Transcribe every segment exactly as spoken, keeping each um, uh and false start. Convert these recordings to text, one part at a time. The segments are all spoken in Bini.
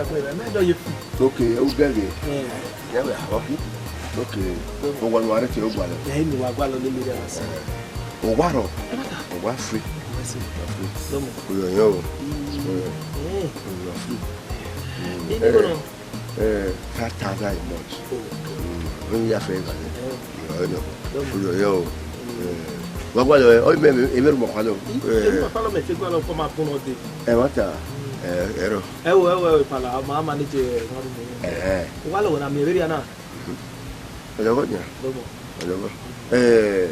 Ẹmẹ dọ ye fu. Okay, u gẹgẹ. Eh. Ya wẹ, okay. Okay. O wa nu are te o gbalọ. Eh, ni wa gbalọ lele ya se. O wa rọ. O wa free. Yes, sir. O free. Domo. O yọ yọ o. Mm. Eh. Eh. O yọ free. Mm. Ni ni kono. Eh, five thousand a month. Oh. Mm. When you have a, you know. Domo. O yọ yọ o. Mm. Eh. Wa gbalọ, eh, o me, me, me, mo kalo. Eh. Mo kalo me te gbalọ ko ma bun ode. Ẹ wa ta. Mm. Eh, ẹrọ. Ẹ wo, ẹ wo, ẹ wo, pala, ma, ma ni je, ma ru mi. Eh, eh. Wa lo na mi area na. Ọlọghọ nia. Domo. Ọlọghọ. Eh,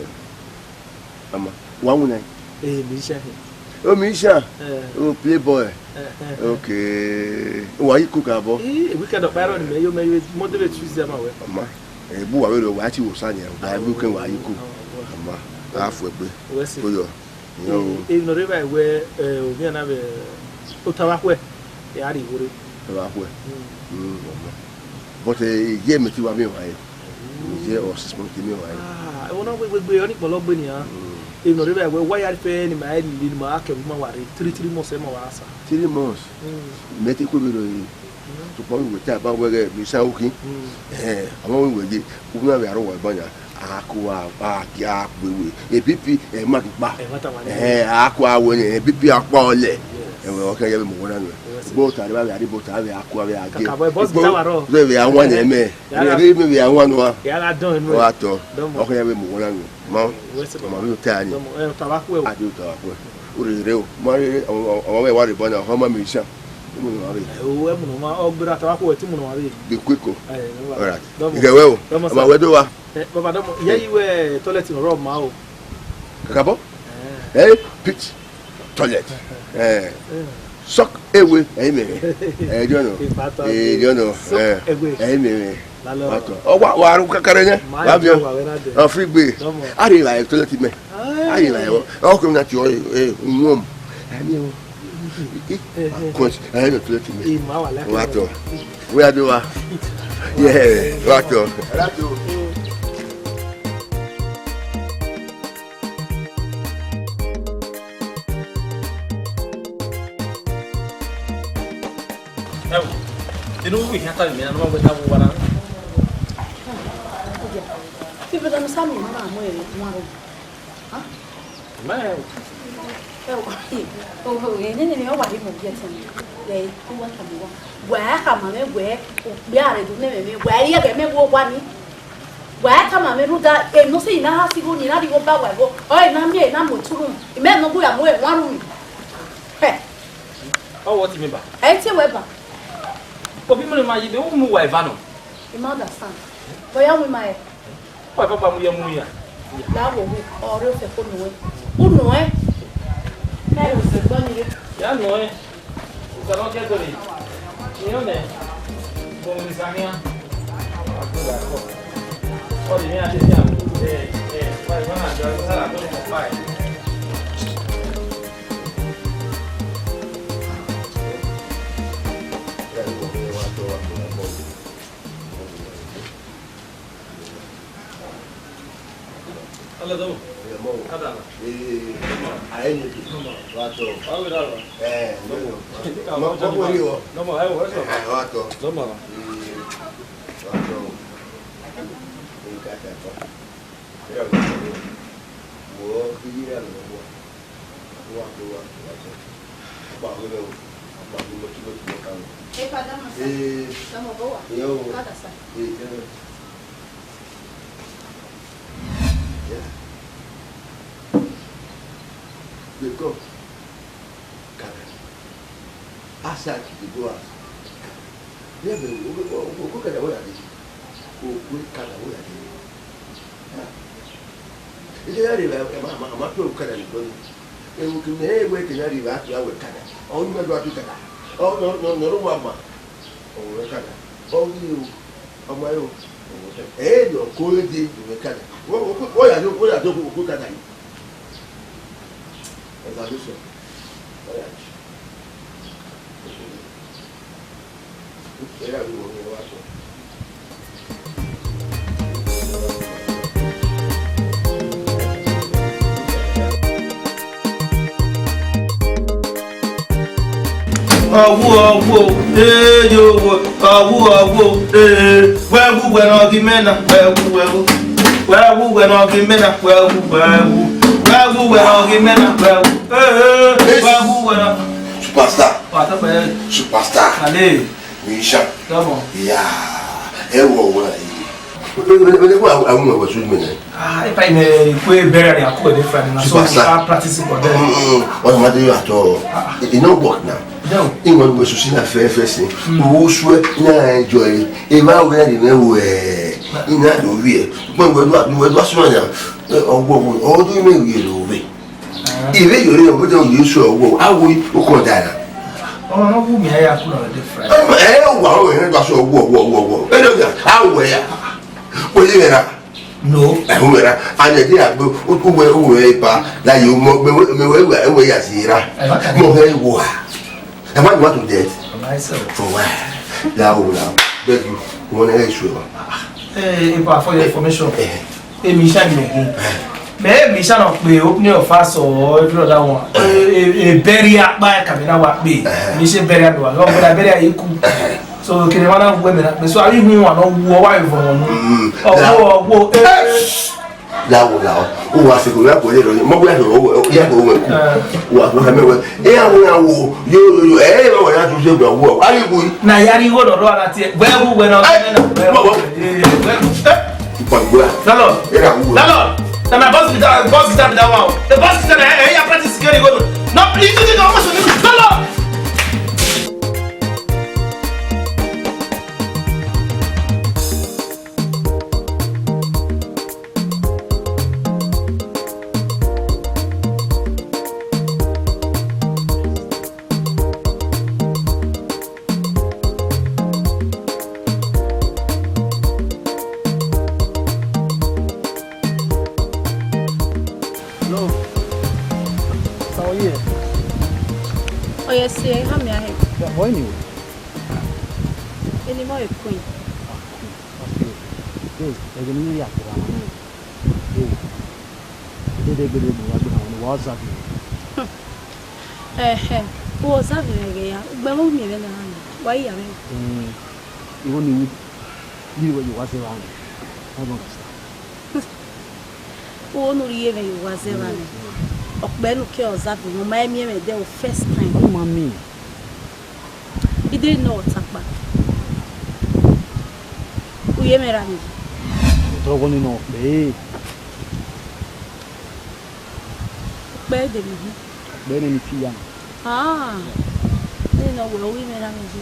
ama, wa winna? Eh, musician. O musician? Eh. O playboy? Eh, eh, eh. Okay. Wa yi cook abọ? Eh, weekend ọkpa ẹrọ ni mẹ yo, mẹ yo, Monday vbe Tuesday ma wẹ. Ama, eh, bu wa vbe ro, wa ti wo sa nia, wa bu ke wa yi cook. Oh, oh. Ama, a fu egbe. Wẹ se. O yọ. Yo. Eh, eh, nọ rre evba wẹ, eh, ovbi na vbe Otavbakhuẹ, ya rri igho rre. Otavbakhuẹ. Mm. Mm, ọmọ. But, eh, iye mẹ ti wa miẹn ọmwa re. Mm. Iye or six months ti miẹn ọmwa re. Ah, ẹvbo na wegbe, ọni kpọlọ gbe nian. Mm. Emwi ne ọ rre evba wẹ, wa ya fẹ ne ima lele ne ima kẹ ma wa rre, three, three months, ẹ ma wa sa. Three months? Mm. Mẹ te kue vberriọ re. Mm. Sokpan wẹ ta ba wẹ ghẹ, vbe sa uki. Mm. Eh, ama wẹ ye, u na vbe aro wa ba ya. A ko a, a, a gbe we. E B P, ẹ ma ghi kpa. Ẹ ma ta wa nẹ. Eh, a ko a wẹ nẹ, e B P a kpa ọlẹ. Yes. Ẹwẹ, ọ kẹ ye vbe mu wẹ na nuẹ. Yes, sir. Bota rre, avbe a rre bota, avbe a ko, avbe a gie. Kaka boy, boss guitar wa rọ. Rre vbe a wan nẹ mẹ. Ya. Rre, rre vbe a wan nua. Ya la dọn enu. Wa tọ. Dọmọ. Ọ kẹ ye vbe mu wẹ na nuẹ. Ma. Yes, sir. Ma mi ta ni. Dọmọ, ẹ, Otavbakhuẹ o. A di Otavbakhuẹ. O rre rre o. Ma rre, ọ, ọ, ọ, wa rre bọ na, ọ ma mi sa. Mu nọ vbe. Ẹ, o, ẹ mu nọ ma, ọ gbera Otavbakhuẹ, te mu nọ vbe. Be quick o. Ẹ, no worry. All right. Dọmọ. Ghẹ wẹ o. Dọmọ, sir. Ma wẹ do wa. Eh, baba, dọmọ, iye yi wẹ toilet nọ rọ ma o. Kakabọ? Eh. Eh, pit toilet. Eh. Eh. Suck away, eh, me. Eh, do you know? Ifa tọ. Eh, do you know? Suck away. Eh, me, me. Lalo. Wa tọ. Ọ wa, wa ru kakare nẹ. Ma wa bi jọ o. Wa wẹ na dẹ. Ọ free gbe. Dọmọ. A rre la toilet mẹ. Ah. A rre la o. Ọ ko na ti o, eh, um. A mi o. Of course, ẹ yẹ ne ọ tuẹ timi. Ima wa lẹ. Wa tọ. Wẹ a do wa. Yeah, wa tọ. Ẹ wo, inú wíwì kí á tàbí mi náà, ló máa ń gbé tábù wa náà. Ibi tó ń sá mi, màmá àmọ́ ẹ̀ wọ́n rò. Mẹ. Ẹ o, o, o, e nene ne ọ wa rre mu biẹ tẹn. Ẹ, u wa tama wa. Wa khama mwẹ wẹ, okpia rẹ do nẹ mwẹ, wa ri ẹghẹ mẹ wo wa ni. Wa khama mwẹ rhunmwuda, emwi ne ọ sẹ ne I na ha si igho, ne I na rhie igho ba wa igho. Ọ, I na miẹn, I na mu etu ru. I mẹ ne ọ gbe ya mu ẹwaẹn ru. Hẹ. Ọ wọ te mẹ ba? Ẹ te wẹ ba. Obi mẹ ma yi be, u mu wa eva nọ. I ma understand. Bọ ya wi ma ẹ. Wa papa mu ye mu ya. La wo wu, ọre o fẹ ko nuẹn. U nuẹn. Mẹ o se gbọ ni re. Ya nuẹn. U ka nọ ke dore. Ni o nẹ. Ko mi sa nia. Ọ di mi a de ya. Eh, eh, wa wa na jọ, sa la ko mo pa. Ala dọmọ. Ada ala. Ee, a yi ni. Dọmọ. Wa tọ. Wa wẹ da wa. Ee, dọmọ. Dọmọ, dọmọ, dọmọ. Dọmọ, ẹ wọ, ẹ sọ. Ee, wa tọ. Dọmọ. Ee, wa tọ. Ee, ka ta tọ. Ee, wa tọ. Wo, ki yi ra lo wa. Wa tọ, wa tọ, wa tọ. Ọkpa wẹ o. Ọkpa wẹ, mo ti, mo ti, mo ka lo. Ee, padà mọ sa. Ee. Dọmọ, bọ wa. Ee, o. Kada sa. Ee, dọmọ. Yeah. Because kada. Asa ki de bo asa. Yẹ mẹ, o, o, o, o, kada wẹ ya de. O, o, kada wẹ ya de. Yeah. Ike ya de, ma, ma, ma, ma, pe o kada ni ko ni. E, o, ke mẹ, e, wẹ ke ya de, ba, ya wẹ kada. O, ni ma do a tu kada. O, no, no, no, no, wa ma. O, wẹ kada. O, ni o. Ọmọ ẹ o. Ẹ lọ ko de, wẹ kada. Wo, wo, wo ya do, wo ya do, wo kada yi. Ẹ da do sọ. Wo ya do. Ẹ ya do, wo ya wa sọ. Ọwu, ọwu, ee, yo, wo, ọwu, ọwu, ee, wẹ wu, wẹ nọ ghi mẹ na, wẹ wu, wẹ wu, wẹ wu, wẹ nọ ghi mẹ na, wẹ wu, wẹ wu, wẹ wu, wẹ nọ ghi mẹ na, wẹ wu, ee, wẹ wu, wẹ nọ. Superstar. Wa tọpẹ. Superstar. Ale. Musician. Come on. Yeah. Ẹ wọ wọ na yi. Wele wele wele wọ awu wọ su mi nẹ. Ah, if I may, if we bury the akọ the friend, na so we Superstar. Start practicing for them. Mm, mm. Ọna ma de yo at all. Ah. It, it no work now. No. Even we should see that fair first thing. Mm. We should na enjoy. E ma we ni me we. Ina do we. But we do we do so na. Ọwọ wọ. All do me we lo we. Ah. Ive yo re obodo ye so ọwọ. Awo o ko dara. Ọmọ no wu mi aya kula the friend. Ẹ wa o ẹ gba so ọwọ ọwọ ọwọ ọwọ. E do ya. Awo ya. Wele wẹra. No. Ẹhun wẹra, and ẹdẹ agbe uwẹ uwẹ ipa la ye mọ mẹ wẹ mẹ wẹ wẹ wẹ ya si ra. Ẹ bá kà ní. Mọ hẹ wọ a. Ẹ má wá to death. Myself. For why? La o la. Beg you. Wọn ẹ sọ wa. Eh, ipa, for your information. Eh. Emi sha ni me. Me emi sha no pe opening of fast or every other one. Eh, eh, eh, bury akpa ka me na wa pe. Eh. Mi se bury do. No, but bury iku. So kene wa na wu me na. Me so abi hu wa no wu wa vo no. Mm. Ọwọ, ọwọ, eh. Lawo, lawo. O wa se ko ya ko le ro. Mo ya ko, ya ko we ku. Wa ko me we. E ya wo ya wo. Yo, yo, yo. Eh, wa ya tu se gba wo. Ari ku. Na ya ri wo do ro ara tie. We wu we no. Eh, mo, mo. Eh, we. Eh. Pagua. Lalo. Era wu. Lalo. Na my boss guitar, boss guitar be that one. The boss guitar, eh, eh, ya practice get go. No, please, you don't want to. Lalo. Hello. How are you? Oh, yes, sir. How may I help? Yeah, what anyway? Any more a queen? Okay. Hey, ẹghẹ ne I ya kpera wan na. Hey. Dede gbe de bu wa gbe na wan, wa observe. Ẹhẹ, u observe ẹghẹ ya, ugbẹn vbe miẹn mwẹ na, wa ya mwẹ. Eh, igho ni wi, ni wẹ ye wa zẹ evba nẹ. I don't understand. Uwo ne u rhie mwẹ ye owa zẹ evba nẹ. Ọ kpẹẹ ne u ke observe mwẹ, u ma miẹn mwẹ ẹdẹ o first time. Ọ ma miẹn. I de nọ ọtakpa. U ye mwẹ ra ni? Otọ ọghe ọnii nọ kpẹẹ. Kpẹẹ de mi hi. Kpẹẹ ne mi fi ya. Ah, ne nọ wẹ u ye mwẹ ra ni ye.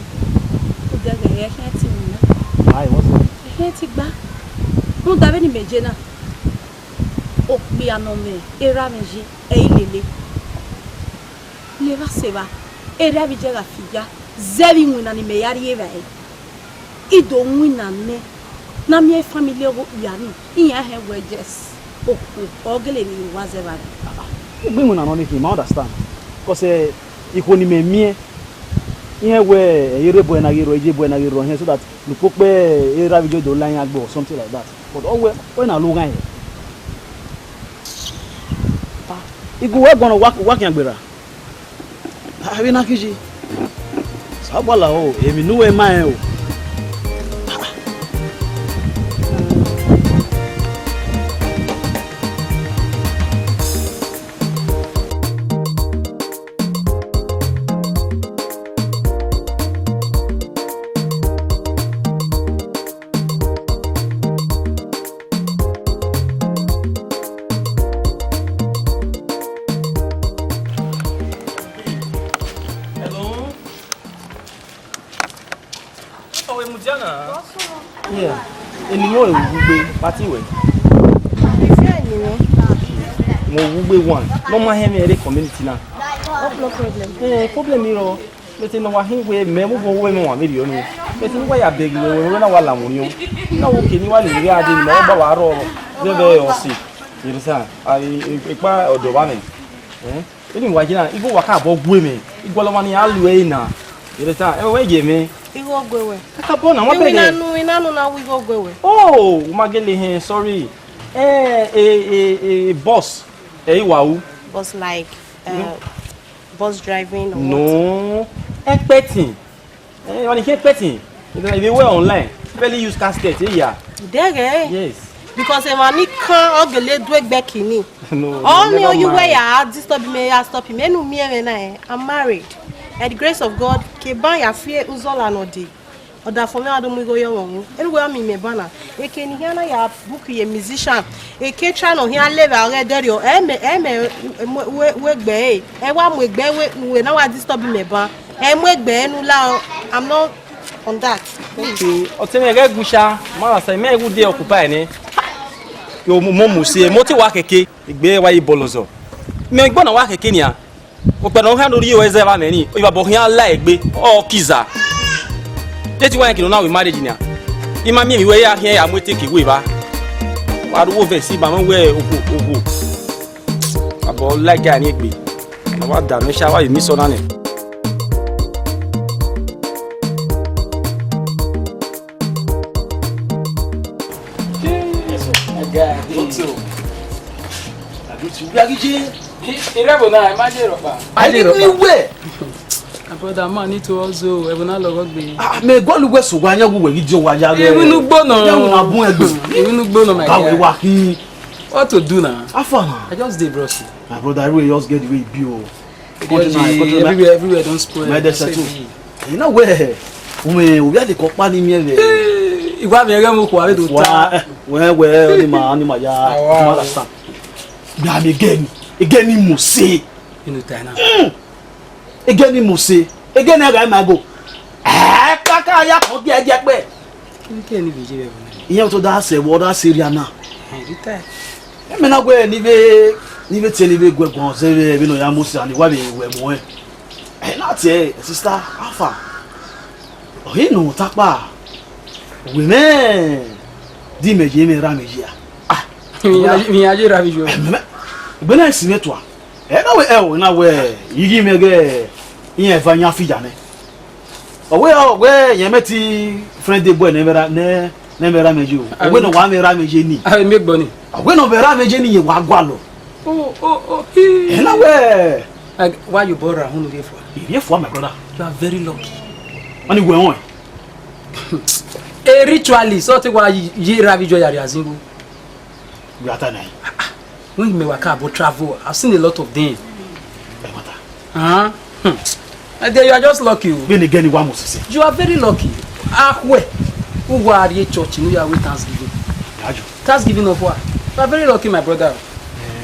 U dẹghe ẹre khian ti winna. Why, what's wrong? Ẹre khian ti gba. Rhunmwuda vbene imẹ ye na, okpia ne ọ mwẹ erha mwẹ ye, ẹ i lele. Levba sẹ evba, erha vbe iye gha fi ya, zẹ vbe iwinna ne imẹ ya rri evbare. I do winna nẹ, ne a miẹn family ọghe okpia ni, iran hẹn wẹ yes, okhuo ọ gele rhie owa zẹ evbare. U gbe iwinna nọ ni khin, ma understand. Because, eh, ikhuo ne imẹ miẹn, iran wẹ, eh, erha bọe na ghi rrọọ, iye bọe na ghi rrọọ hẹn, so that ne ukpokpo erha vbe iye do la iran gbe or something like that. But ọ wẹ, wẹ na lo ghan hẹ. Ah, igue uwẹ guan wa, wa khian gberra. Ah, vbene a khin yi. Osanobua lahọ, emwi ne uwẹ ma rẹn o. Hello. Ọ wẹ mudia na? Yeah. Eni mo wu gbe, party wẹ. Mo wu gbe one. No ma hẹn mwẹ rre community na. What no problem? Eh, problem iro. Mẹ te ne wa hin wẹ mẹ mu vọ wẹ mẹ wa vberriọ ni. Mẹ te ne wa ya bẹghe wẹ wẹ na wa la mu ni o. Na wo ke ni wa le ghe ade ni ma ba wa rọ vẹ vẹ ọse. You understand? A, e, e, ekpa ọdọ ba mẹ. Eh? Eni wa jina, igho wa ka bọ gue mẹ. Igho lọ ma ni a lu ẹ na. You understand? Ẹ wẹ ye mẹ. Igho gue wẹ. Ka ka bọ na wa bẹghe. Ina nu, ina nu na wi igho gue wẹ. Oh, u ma gele hẹn, sorry. Eh, eh, eh, eh, boss. Eh, iwa u. Boss like, uh, bus driving or what? No. Expecting. Eh, on the expecting. If you were online, barely use casket, eh, yeah. Dẹghẹ. Yes. Because emwa ni kan ọ gele du egbe kini. No, no, ọ ni never oyu wẹ mind. Ya disturb me, ya stop me. Enu miẹn mwẹ na, eh, I'm married. By the grace of God, ke ban ya fi uzọla nọ de. Ọdafẹn mwẹ a do mu igho ye ọmwa unu. Enu wẹ a miẹn mẹ ban na. Eke ne I khian na ya book ye musician. Eke try nọ khian levbe ọghe ẹdẹrriọ. Ẹ mẹ, ẹ mẹ, wẹ, wẹ, wẹ gbe ẹre. Ẹ wa mu egbe wẹ, wẹ na wa disturb mẹ ban. Ẹ mu egbe ẹre ne u la, I'm not on that. Please. Okay, ọtẹn mwẹ ghẹ gu sha, ma la sa, mẹ gu de occupy nẹ. Yo, mo, mo mu se, mo te wa keke, egbe wa yi bọlọzọ. Mẹ gbọ na wa keke nia. Okpẹ ne ọ khian do rhie ruẹ zẹ vbe amẹ ni, ivbabọ khian la egbe, ọ kiza. Te te wa yan kilo na vbe marriage nia. I ma miẹn emwi wẹ ya khian ya mu eteke we evba. Wa ru wo vẹ si ba mwẹ wẹ okhuo, okhuo. Abọ like guy ni egbe. Na wa da nọ sha wa yi mi sọ na nẹ. Irẹvbo na, ẹ ma ye rhọkpa. A ye rhọkpa. Wẹ. My brother, man need to hustle. Ẹvbo na lọghọ gbe. Ah, mẹ gualọ uwẹ sẹ owa yan, wẹ ghi die owa ya. Iwinna ugbo nọ. Ya wẹ na bun ẹgbe. Iwinna ugbo nọ, my guy. Wa khin. What to do now? How far now? I just dey, bro. My brother, everywhere just get the way e be o. Country nice, country nice. Everywhere, everywhere don spoil. My desert too. You know where? Ume, ovbi adeko ọkpa ni miẹn vbe. Iwa miẹn ghẹ mu okhuo ave do ta. Wẹ, wẹ, ọni ma, ọni ma ya, ma understand. Gba mi egeni, egeni mu se. Inu ta na. Egeni mu se, egeni a gha ma go. Eh, kaka ya ko giẹgiẹ kpẹ. Kí ni kí ẹni vbe ye vbe ẹvbo na? Iran to da sẹ vbe, ọ da sẹ erriọ na. Ẹhẹn, vbe tae. Ẹmwẹ na wẹ ne I vbe, ne I vbe tie ne I vbe gu ẹre guan zẹ vbe vbene ọ ya mu osa ni wa vbe ru ẹmwẹ ọnrẹn. Ẹ na tie, sister, how far? Ọ hi nọ takpa. Wẹ mẹ, di mẹ ye mẹ ra mẹ ye a. Ah, mi ya, mi ya ye ra vbe yo. Ẹ, mẹ, mẹ, egbe na si mwẹ tua. Ẹ na wẹ, ẹ o, na wẹ, I ghi mwẹ ghẹ, iran eva yan fi ya nẹ. Ọ wẹ, ọ wẹ, yẹn mẹ ti friend de boy ne mẹ ra, ne, ne mẹ ra mẹ ye o. Ọ wẹ ne wa mẹ ra mẹ ye ni. A mi gbọ ni. Ọ wẹ ne ọ mẹ ra mẹ ye ni, yẹn wa gualọ. Oh, oh, oh, he. Ẹ na wẹ. Like, why you bother? Who dey for? He dey for my brother. You are very lucky. Wani wẹ wọn. A ritualist, so take wa ye ra vbe yo ya ria zingo. We are tired now. When you may waka about travel, I've seen a lot of them. Ẹ wata. Huh? Hmm. And then you are just lucky o. Vbene egeni wa mu sisi. You are very lucky. Akhue, u wa rrie church, you are with Thanksgiving. Yaju. Thanksgiving of what? You are very lucky, my brother.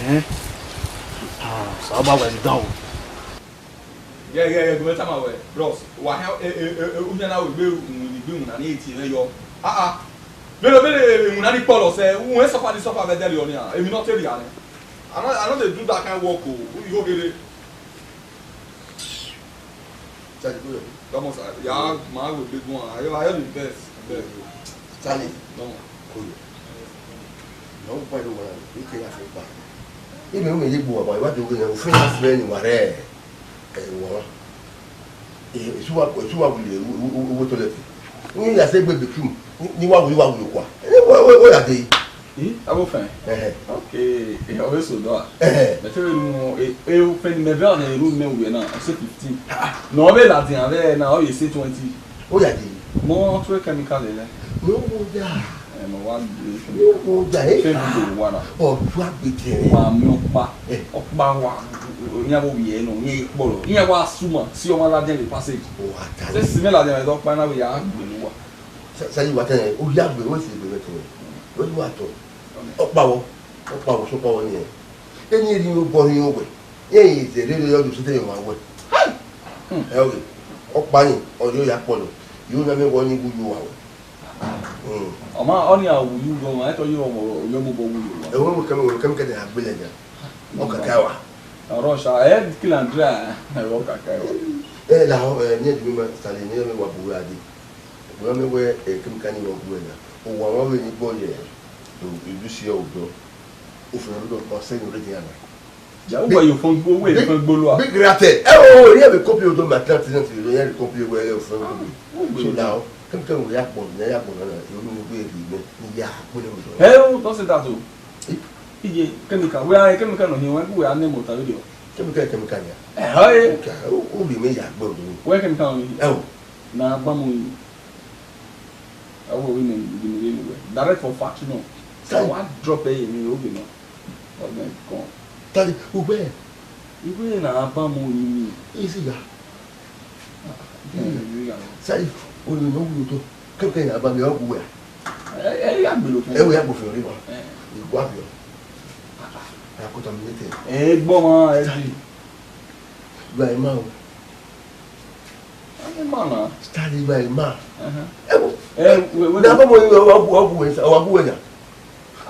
Eh. Ah, so how about when down? Yeah, yeah, yeah, go tell my way. Bros, wa ha, eh, eh, eh, eh, u na na we gbe, mm, ni gbe, mm, na ni eighty, eh, yo. Ah, ah. Vbene, vbene, eh, eh, na ni kpọlọ sẹ, u ẹ suffer ni suffer vbe dẹrriọ nia, emwi ne ọ te rhia nẹ. I no, I no dey do that kind work o, u yo gere. Charlie, go ahead. Come on, sir. Ya, ma we big one. Ayo, ayo the best. Best. Charlie. No. Go ahead. No, why do you wanna? You can't have it back. Even when you go about, what do you know? Friend, friend, whatever. Ẹ, wọ. Ẹ, esu wa, esu wa wuli, u, u, u, u, toilet. Ni ya se gbe bedroom. Ni, ni wa wuli, wa wuli kwa. Ni wa, wa, wa ya de. Eh, abo fẹn. Ẹhẹ. Okay, eh, ọ vbe so dọ a. Ẹhẹ. Mẹ te vbe ru, eh, eh, fẹn ni mẹ vẹ ọna eru mẹ wẹ na, ọ se fifteen. Ah, ah. Nọ ọ vbe ladian vbe na, ọ ye se twenty. Ó yà dé. Mo tún chemical lẹ. Mo wo da. Ẹ, mo wa gbé. Mo wo da, eh? Ṣé mi lè wà náà? Ọjọ́ àgbèjẹ rẹ. Wà mí ọ̀pá. Eh. Ọ̀pá wa. Ìyẹn mo wì ẹ́ nù, ìyẹn pọ̀ lọ. Ìyẹn wa súnmọ́ sí ọmọ aládé lè passage. Ó wà ta. Ṣé sinmi làdé rẹ̀ lọ́pàá náà yà á gbé ló wà? Sa-, sa yi wa tẹ, ó yà gbé, ó sì gbé tẹ. Ó ti wà tọ̀. Ọ̀pá wọ, ọ̀pá wọ, sọ́pá wọ nìyẹn. Ẹni rí ó gbọ́ ní ó wẹ̀. Ẹ ì zẹ̀rẹ̀ lórí ọdún sí tẹ̀yìn wá wẹ̀. Ẹ, ọ̀rẹ́, ọ̀pá yìí, ọ̀rẹ́ ó yà pọ̀ lọ. Yóò náà mẹ́wàá ní gbogbo wa wẹ̀. Hmm. Ọmọ, ọ ni a wu yu gọ, ẹ tọ yi ọmọ, ọyọ mọ bọ wu yu wa. Ẹ, wọ́n mú kẹ́mi, wọ́n kẹ́mi kẹ́mi àgbélẹ̀ jà. Ọkà ká wa. Ọ̀rọ̀ ṣá, ẹ kí là ń dra, ẹ, ọkà ká wa. Ẹ, là, ẹ, ní ẹ̀dùn mímọ́, sàlẹ̀ ní ẹ̀mí wà bùrọ̀ adé. Bùrọ̀ mi wẹ́, ẹ, kẹ́mi ká ní wọ́n gbọ́ ẹ̀ náà. Òwò àwọn ọ̀rẹ́ ní gbọ́ yẹ, ìlú sí ọ̀dọ́. Ó fẹ́ràn lọ́dọ̀ kan sẹ́yìn orí ti yàrá. Ja, uwe yo fọn gbo, uwe yo fọn gbo lua. Big Rate. Ẹ o, ẹ yẹ vbe copy odo ma tlan tlan tlan, ẹ yẹ vbe copy uwe, ẹ o fọn gbo. So now, kẹmi kẹmi ya kpọ, ya ya kpọ na, ẹ o nu gbe ri gbe, ni ya kpọ ne odo. Ẹ o, don't say that o. Iye, chemical, we are chemical no here, we are name of the video. Kemika, kemika nia. Ẹhọ re. Ka, o, o rhie mẹ ya gbe odẹ. Wẹ kemika ọni. Ẹ o. Na gba mu yi. Ẹ wo, wẹ nẹ, gini vbe nu wẹ. Direct from factory nọ. Sa wa drop ẹ ye mi, o gbe nọ. Ọ gbe kọn. Tari, ugbẹ. Iwe na gba mu yi mi. Isi ya. Sẹi, orinmwi ne ọ wu otọ, kẹkẹ ya ba mi ọghe uwẹ. Ẹ, ẹ ya gbele ofẹn. Ẹ wẹ ya gbele ofẹn rre ma. Ẹ. Igua biọ. A contaminated. Ẹ gbọ ma, ẹ di. Gba ima o. Ẹ ma na. Stanley, gba ima. Ẹhẹn. Ẹ wo. Ẹ, wẹ, wẹ. Na bọ mo, ọ gu, ọ gu wẹ, ọ gu wẹ ya.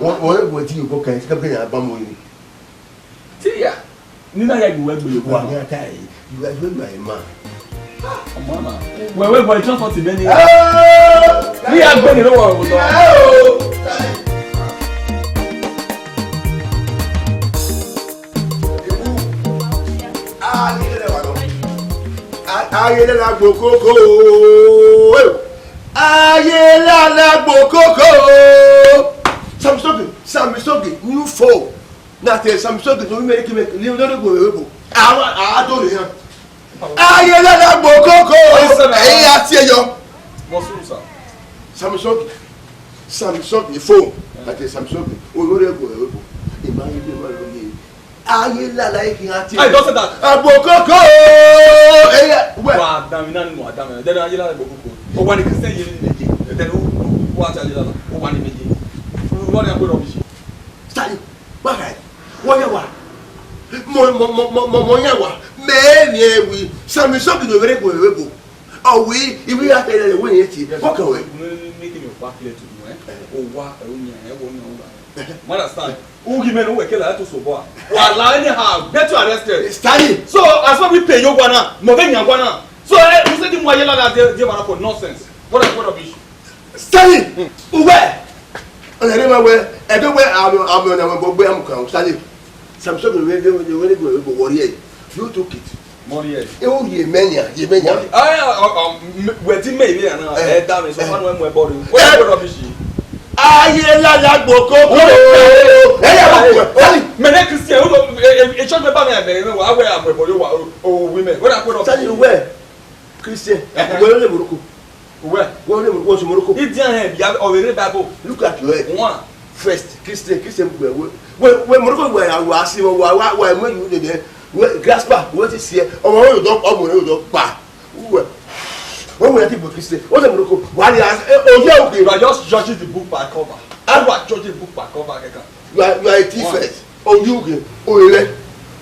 Wọ́n, wọ́n yẹ wọ́n ti yòókù kan, ẹ ti kẹ́kẹ́ yà bá mọ yìí. Ti ya, ni na ya gbe wẹ gbele wa. Wà á ní ata yìí, ìwà ìwé ìwà ẹ̀ máa. Ọmọ náà. Wẹ, wẹ, wẹ, transport mẹ ni. Ni ya gbele lọ́wọ́ ọ̀rọ̀ tó. Ayé lala gbo koko. Ayé lala gbo koko. Samsung, Samsung, new phone. Na te Samsung to mi ki me ni no gbo ebo. Awa a do le yan. Ayé lala gbo koko. Ẹ̀yin a tie yọ. Samsung. Samsung phone. Na te Samsung. O no gbo ebo. Ima yi ma lo ye. Ayé lala yi khin a tie. I don't say that. Agbo koko. Ẹ̀yin wẹ. Wa dan mi na ni wa dan mi. Then ayé lala gbo koko. O wa ni Christian ye ni meje. Then o wa ta ayé lala. O wa ni meje. What are you going to be? Stanley, why? Wọ́n yẹ wá. Mo, mo, mo, mo, mo, mo yẹ wá. Mẹ ẹ ni ẹ wi. Samsung no vbe re gbo ebo. Ọ wi, iwi ya tẹlẹ le wẹ yẹn tie. Kọkẹ wẹ. Make me back clear to you, eh? O wa, ẹ o yan, ẹ wo yan o wa. You understand? U gi mẹ ne uwẹ kẹlẹ to so bọ a. Wa la anyhow, get you arrested. Stanley. So, as long we pay you guana, mo ve yan guana. So, eh, you say the more you like that, they, they for nonsense. What a, what a bitch. Stanley, uwẹ. Ọna rẹ ma wẹ, ẹdẹ wẹ, àmì, àmì ọna wẹ gbọgbẹ àmùkà, Stanley. Samsung wẹ, wẹ, wẹ, wẹ, wẹ, wẹ, wẹ, wẹ, you took it. Money, yes. E o ye mẹ nia, ye mẹ nia. Money. Ah, ah, ah, m-, wẹ ti mẹ ive na, ẹ da mi, so far no ẹ mu ẹbọ rre. Wẹ ẹ gbọdọ fi ṣe. Ayé lala gbo koko. Ẹ yà wá kú ẹ. Mẹ ne Christian, o, e, e, e church member mi ẹ bẹrẹ, wẹ, wẹ, a mu ẹbọ rre, wa, o, o, wi mẹ. Wẹ da gbọdọ fi ṣe. Stanley, uwẹ. Christian, wẹ lẹ Morocco. Uwẹ. Wẹ lẹ Morocco, wẹ sẹ Morocco. Indian hẹ, bia, ọ vbe rre Bible. Look at your head. One. First, Christian, Christian, wẹ, wẹ, wẹ, wẹ Morocco, wẹ, wẹ, wẹ, si, wẹ, wẹ, wẹ, wẹ, wẹ, wẹ, wẹ, grasper, wẹ ti si ẹ. Ọmọ rẹ yóò dọ, ọmọ rẹ yóò dọ pa. Uwẹ. Wẹ, wẹ, ti bu Christian. Wẹ sẹ Morocco, wẹ, wẹ, ẹ, o yẹ, okay. You are just judging the book by cover. How about judging the book by cover, kẹkẹ? You are, you are a thief first. Oyughe, oyẹrẹ.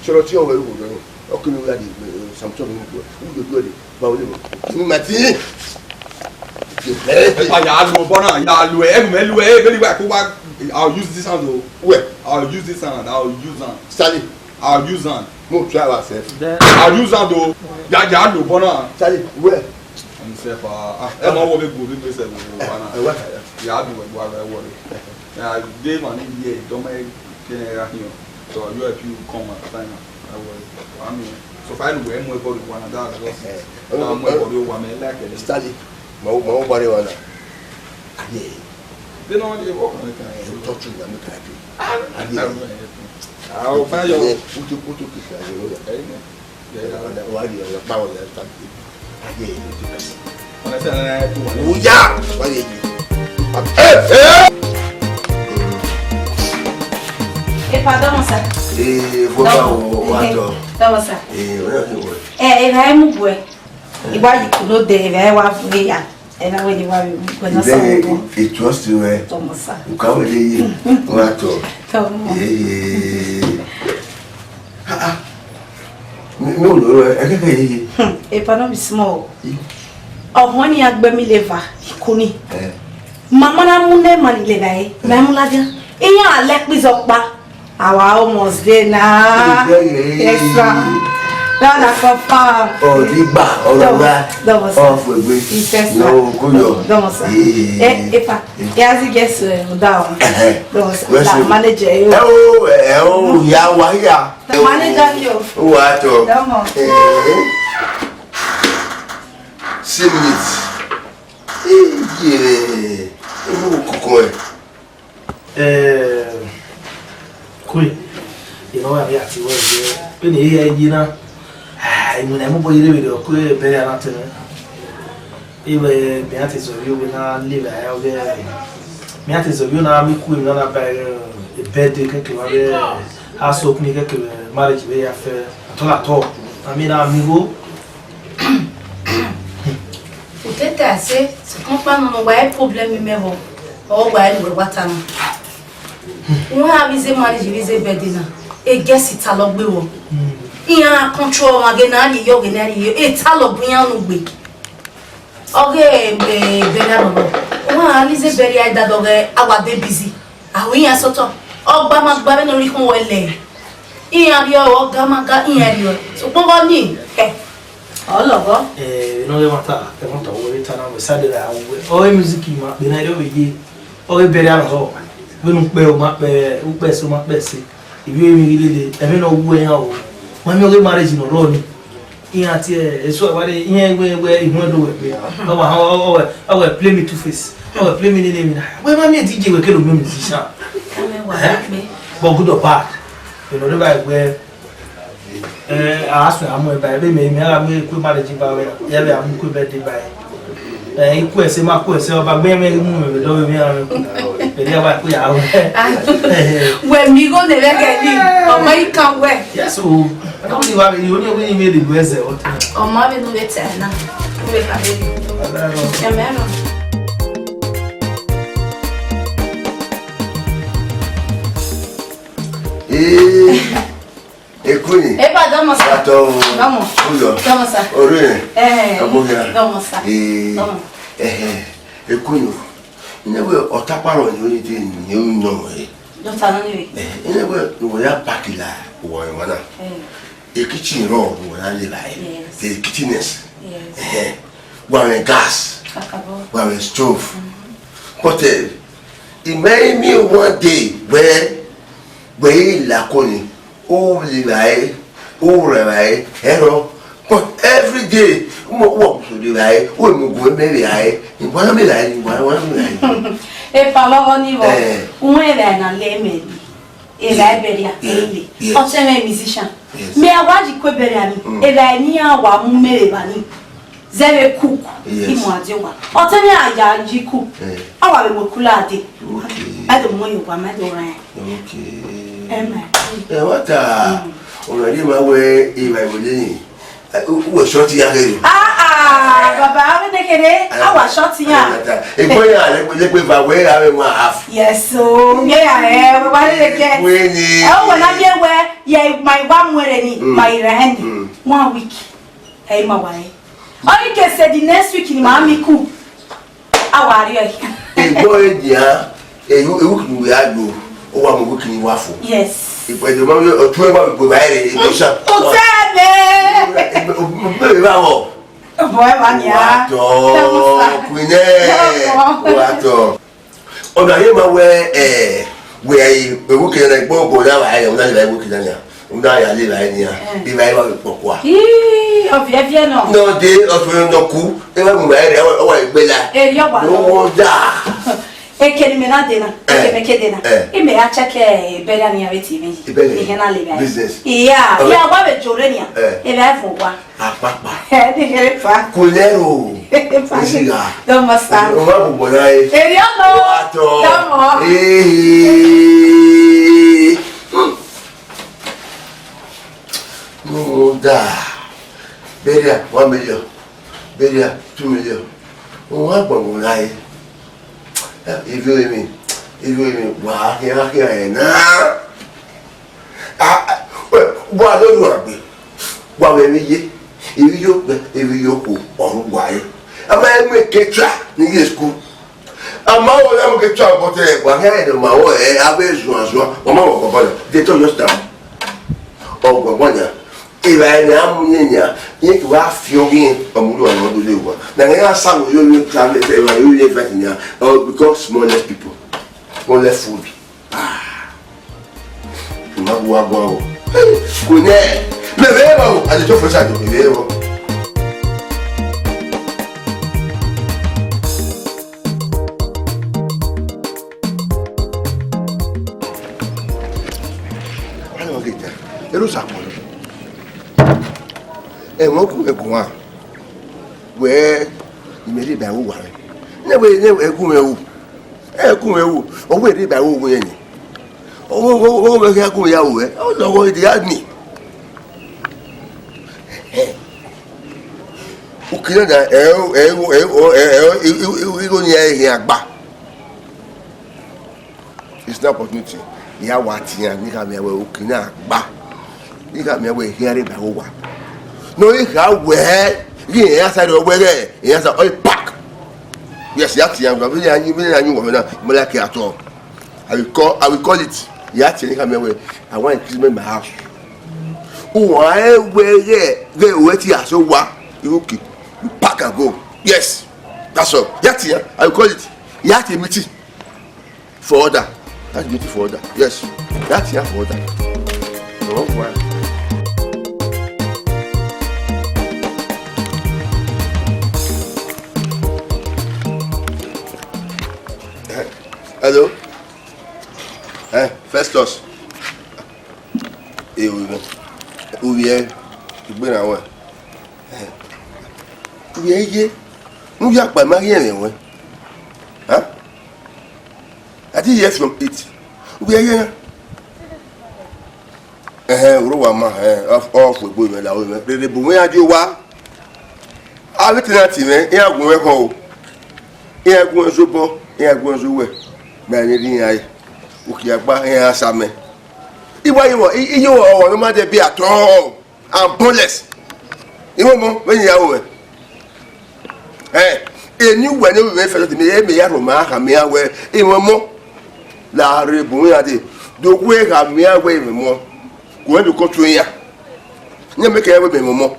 Sọrọ tí ọwọ́ ìwò lọ́rùn. Ọkùnrin mi wíwá di, eh, Samson mi gbọ́. Wúlò dúró de. Báwo lè mọ̀? Èmi mà ti yín. Ẹ pa ya lu ọbọ náà, ya lu ẹ, ẹ mẹ lu ẹ, ẹ bẹ́ẹ̀ ni wà kó wá. I'll use this hand o. Wẹ̀. I'll use this hand, I'll use hand. Stanley. I'll use hand. Mo try ourselves. I'll use hand o. Ya, ya lu ọbọ náà. Stanley, wẹ̀. Himself, ah, ah, ẹ ma wo be gbori be se wo wa na. Ẹ wá kàyà. Ya du ẹgbẹ ara ẹ wọlé. Ya de ma ni ye dọmọ ẹ kẹ ẹ ra hian. So you help you come and sign am. Ẹ wọlé. Wa mi. So far, we mu ẹbọ rẹ wa na, that's just it. Ẹ, ẹ, ẹ, mu ẹbọ rẹ wa mẹ like it. Stanley, ma wo, ma wo bare wa na. Aye. They don't want to work on it. Ẹ, touch you, make I pay. Ah, aye. Ah, o fa yo. Utu, utu kisa yo. Amen. Oya! Epa, dọmọ sa. Ee, vọba o, wa tọ. Dọmọ sa. Ee, o ya ni wọ. Ẹ, ẹ, ẹ, mu bu ẹ. Iwa yi kuno de, ẹ, wa vu ya. Ẹ na wẹ ni wa vu, ẹ na sa. Ẹ, ẹ, ẹ, trust you, ẹ. Dọmọ sa. U ka wẹ le ye. Wa tọ. Dọmọ. Ee. Ah, ah. Mi, mi ò lọ rẹ, ẹ kẹkẹ yeye. Hmm, epa no be small. Ọmọ ni a gbẹ mi leva, ikuni. Eh. Mama na mu ne ma ni leva e, ma mu la dia. Iyan alẹ pizza pa. Our almost there now. Yeah, yeah, yeah. Yes, sir. That na confirm. Oh, the bar, all of that. Dọmọ sa. Off we go. Yes, sir. No, go yo. Dọmọ sa. Yeah. Eh, epa. He has to get, uh, down. Ẹhẹn. Dọmọ sa. Where's the manager? Ẹ o, ẹ o, ya wa ya. Manager ni o. Ó wàá tọ. Dọmọ. Ẹ̀ẹ́. Six minutes. Iye. Owó kọ̀ọ̀kan ẹ̀. Eh, Queen, you know, I mean, àti wọ́n jẹ́ Vbene I ye na, ah, iwinna mobọ ye rre vberriọ, ọ ku ẹbẹre a na tẹ mwẹ. Iwẹ, mẹ a te zẹ ovbi owa na lele ẹ ọghe, mẹ a te zẹ ovbi owa na miẹn ikue emwi na na ba ẹre, birthday kẹkẹ vbe avbe house opening kẹkẹ vbe marriage vbe ya fẹ. Atọ na tọ, a miẹn na miẹn igho. U te ta ẹse, sokpan ọkpa nọ ne ọ wa re problem mẹ vbọ, ọ wa re ne uwẹ wa ta na. Wẹ avbe ize marriage vbe ize birthday na, e guest ta lọ gbe wọ. Iran control ọmwa ghe ne a rhie yọ, ghe ne a rhie yọ, e ta lọ bu iran unu gbe. Ọghe, eh, burial nọ rọ. Wẹ a ni ize burial da dọghe, a wa de busy. A ru iran sọtọ. Ọgba ma gba vbene ọ rhie ikhuo wẹ lẹ. Iran rriọ, ọ ga ma ga, iran rriọ. Sokpan ọghe ọnii, eh, ọ lọghọ. Eh, vbene ọ ghe ẹmwata, ẹmwata ọ wẹ ta na, wẹ sa de ra wẹ. Ọ ghe music ma kpe na, erriọ vbe ye. Ọ ghe burial nọ rọ. Vbene ukpẹ ọ ma kpẹ, ukpẹ ẹse ọ ma kpẹ ẹse. Ivbi emwi ghi lele, ẹmwẹ ne ọ wu ẹyan o. Ma miẹn ọghe marriage ne ọ rrọọ nii. Iran tie eso avbe iran wẹ wẹ ihuẹn do wẹ gbe. Ọ wa, ọ, ọ, ọ wẹ, ọ wẹ play me two face. Ọ wẹ play me nene emwi na. Wẹ ma miẹn D J wẹ kele miẹn musician. Amẹ wa Eh? Gbe. But good or bad, you know, they like where, eh, I ask me, I'm where by, me, me, I'm where quick marriage by, yeah, I'm quick birthday by. Eh, ikue ẹse ma ku ẹse, ọba gbe mwẹ mu mwẹ vbe dọ vbe mwẹ aro. Vbe dia wa ku ya aro. Wẹ mi igho ne vbe gẹ ni, ọmọ ikan wẹ. Yes o. Ẹna wẹ ni wa vbe yo ni wẹ ni me de lu ẹzẹ ọtẹn. Ọmọ vbe nu vbe tẹ na. Vbe ka vbe. Ọlọrun. Ẹmẹ rọ. Ee. Ekunyi. Eba, dọmọ sa. Atọ. Dọmọ. Uyọ. Dọmọ sa. Ore. Eh. Agbogha. Dọmọ sa. Eh. Dọmọ. Eh. Ekunyi. Ine wẹ ọtakpa rọ ni oyi de ni o nọ e. Dọta nọ ni re. Eh, ine wẹ wẹ ya pakila wọ wa na. Eh. E kitchen rọ wọ na le la e. Yes. The kitcheness. Yes. Eh. Wa wẹ gas. Kakabọ. Wa wẹ stove. Mm-hmm. But eh, imagine me one day where where he la koni. U vbe evbare, u rre evbare, ẹrọ. But every day, u wa musu de evbare, u mu gu mẹ vbe evbare, I wa na mẹ evbare, I wa na mẹ evbare. Epa vbe ọghọ ni vbọ, Eh. Uwẹ evbare na le mẹ ni. Evbare bẹrriẹ Yeah, ele. Yes. Ọtẹn mwẹ musician. Yes. Mẹ a wa ji kue bẹrriẹ ni. Mm. Evbare ni a wa mu mẹ vbe evba ni. Zẹ vbe cook, Yes. I mu a die owa. Ọtẹn mwẹ a ya yi cook. Eh. A wa vbe mu kula dee. Okay. A do mu yo wa ma do ran. Okay. Amen. Ẹ wa ta, Mm. ọmọ rẹ ma wẹ evba iwele ni. Ẹ, u, u wẹ short ya kere. Ah, ah, baba, a vbe ne kere, a wa short ya. Ẹ, ta. Egbe ya, lẹgbe, lẹgbe va wẹ, a vbe one half. Yes, so, yeah, yeah, we wa le ke. Wẹ ni. Ẹ, o wẹ na ye wẹ, ye, ma wa mu ere ni, Mm. ma ira hand. Mm. One week. Ẹ, ma wa re. Ọ ni ke sẹ the next week ni ma mi ku. A wa rrie ẹre. Egbọ re dia, ewu, ewu kini wẹ a do, ọ wa mu ewu kini wa fo. Yes. Ìpẹ̀dẹ̀ ọmọ mi, ọtún ẹ wà gbogbo ẹ rẹ̀, ìgbésà. O tẹ́ ẹ lé. Bẹ́ẹ̀ bá wọ̀. Bọ̀ ẹ bá ní a. Wà á tọ̀, Dọ́kítà. Queen ẹ̀, Dọ́kítà. Wà á tọ̀. Ọ̀nà yẹn máa wẹ ẹ̀ wẹ ẹ̀ ewu kìnnà náà gbọ́ gbọ́ náà wà á yẹ ọ̀nà yẹn ewu kìnnà náà ọ̀nà yà lè láyé ni à Ẹ. Ìlà yẹn wà lè pọ̀ kọ́ à. Ii, ọ̀fìẹ́fìẹ́ náà. Náà dé ọ̀sùn yẹn náà kú ẹ wà mú wà á rẹ̀ ọwọ́ ìgbẹ́ la. Èrè ọ̀gbà No náà. Wonder. Eke ni mẹ na de na, Ẹ. Eke mẹ ke de na. Ẹ. Ime ya check ẹ bẹrẹ ni ave T V. Ibẹrẹ. Ihe na le ba. Business. Iya, Ọlọ- iya wa be jore ni. Ẹ. Ebe fo wa. Apapa. Ẹ ni here fa. Kò lẹ́rù. Fa. Ezi gha. Dọ́mọ sa. Ọmọ àbùbọ̀ náà yẹ. Èrè ọ̀nà. Wà á tọ̀. Dọ́mọ. Ee. No wonder. Burial, one million. Burial, two million. Wọ́n á gbọ̀ngàn láyé. Ibi omi, ibi omi, wà á kí á kí ẹ̀ náà. Wà á lórí wà gbé. Wà á wẹ̀ mí yé. Ibi yóò pẹ́, ibi yóò kó, ọ̀run wà á yé. A máa ń mú ketra ní ilé school. A máa wọ láwọn ketra ọ̀pọ̀ tẹ ẹ̀ wà á kí ẹ̀ dẹ̀ máa wọ ẹ̀ abẹ́ zuazua. Wọ́n máa wọ̀ kọ̀ọ̀kan lọ. They told us that. Ọgbọgbọ nia, evbare ne a mu ye nia, irẹn ke wa fi ọghe irẹn, ọ mu ru ọmọ do le wa. Na ne a sa wo yo yo ta le evbare yo ye invite nia, ọ because small less people, small less food. Ah. Ma wo agbo o. Ko ne, me ve wo, a le to fo sa do me ve wo. Ẹ lọ ghe ta, ẹ lọ sa kpọlọ. Ẹmwẹ ọghe mwẹ guan, wẹ, imẹ rhie ba ẹvbo uwa mwẹ. Nẹ wẹ, nẹ wẹ gu mwẹ ru, ẹ gu mwẹ ru, ọ wẹ rhie ba ẹvbo uwẹ ni. Ọ wẹ, ọ wẹ, ọ wẹ, ọ wẹ khian gu mwẹ ya ru ẹ, ọ lọghọ, e dia ni. Uki na da, ẹ, ẹ, igho ni ẹ khian gba. It's an opportunity. Ya wa tian, ne I kha miẹn wẹ uki na gba. Ne I kha miẹn wẹ I khian rre ba ẹvbo uwa. Ne I kha wẹ, ghi iran sa rre wẹ ghẹ, iran sa, ọ park. Yes, ya tian, vbene a yin, vbene a yin wẹ na, I ma like it at all. I will call, I will call it. Ya tian, ne I kha miẹn wẹ, I want increasement in my house. Uwa ẹ wẹ ghẹ, ghẹ wẹ ti aso wa, you okay, you pack and go. Yes, that's all. Ya tian, I will call it. Ya tian meeting for order. That's meeting for order. Yes, ya tian for order. Ọmọ ọkpa. Eh, hello? Eh, Festus. Eh, ovbi mwẹ. Ovbi ẹ, I gbe na wẹ. Eh, ovbi ẹ ye, ne u ya kpa ma ghi ẹmwẹ wẹ. Huh? I didn't hear from it. Ovbi ẹ ye na. Ẹhẹn, oro wa ma, eh, ọ, ọ fu egbe mwẹ la, ovbi mwẹ. Rere bu mwẹ ya di owa. Avbe tenant mwẹ, iran gu mwẹ khọn o. Iran gu mwẹ zobọ, iran gu mwẹ zowẹ. Mẹ a vbe rri iran re. Uki a gba, iran sa mẹ. I wa ye vbọ, I, I ye ọmwa ne ọ ma dẹ biẹ at all. I'm boneless. I mwẹ ọmọ, vbene I ya ru mwẹ. Eh, eni uwẹ ne ovbi mwẹ fẹlẹ mẹ, mẹ ya rhoma khama iran wẹ, I mwẹ ọmọ. La rre bu iran dee. Do wẹ khama iran wẹ I mwẹ ọmọ. Wẹ do kọ tuẹ iran. Iran mẹ kẹ wẹ mẹ mwẹ ọmọ.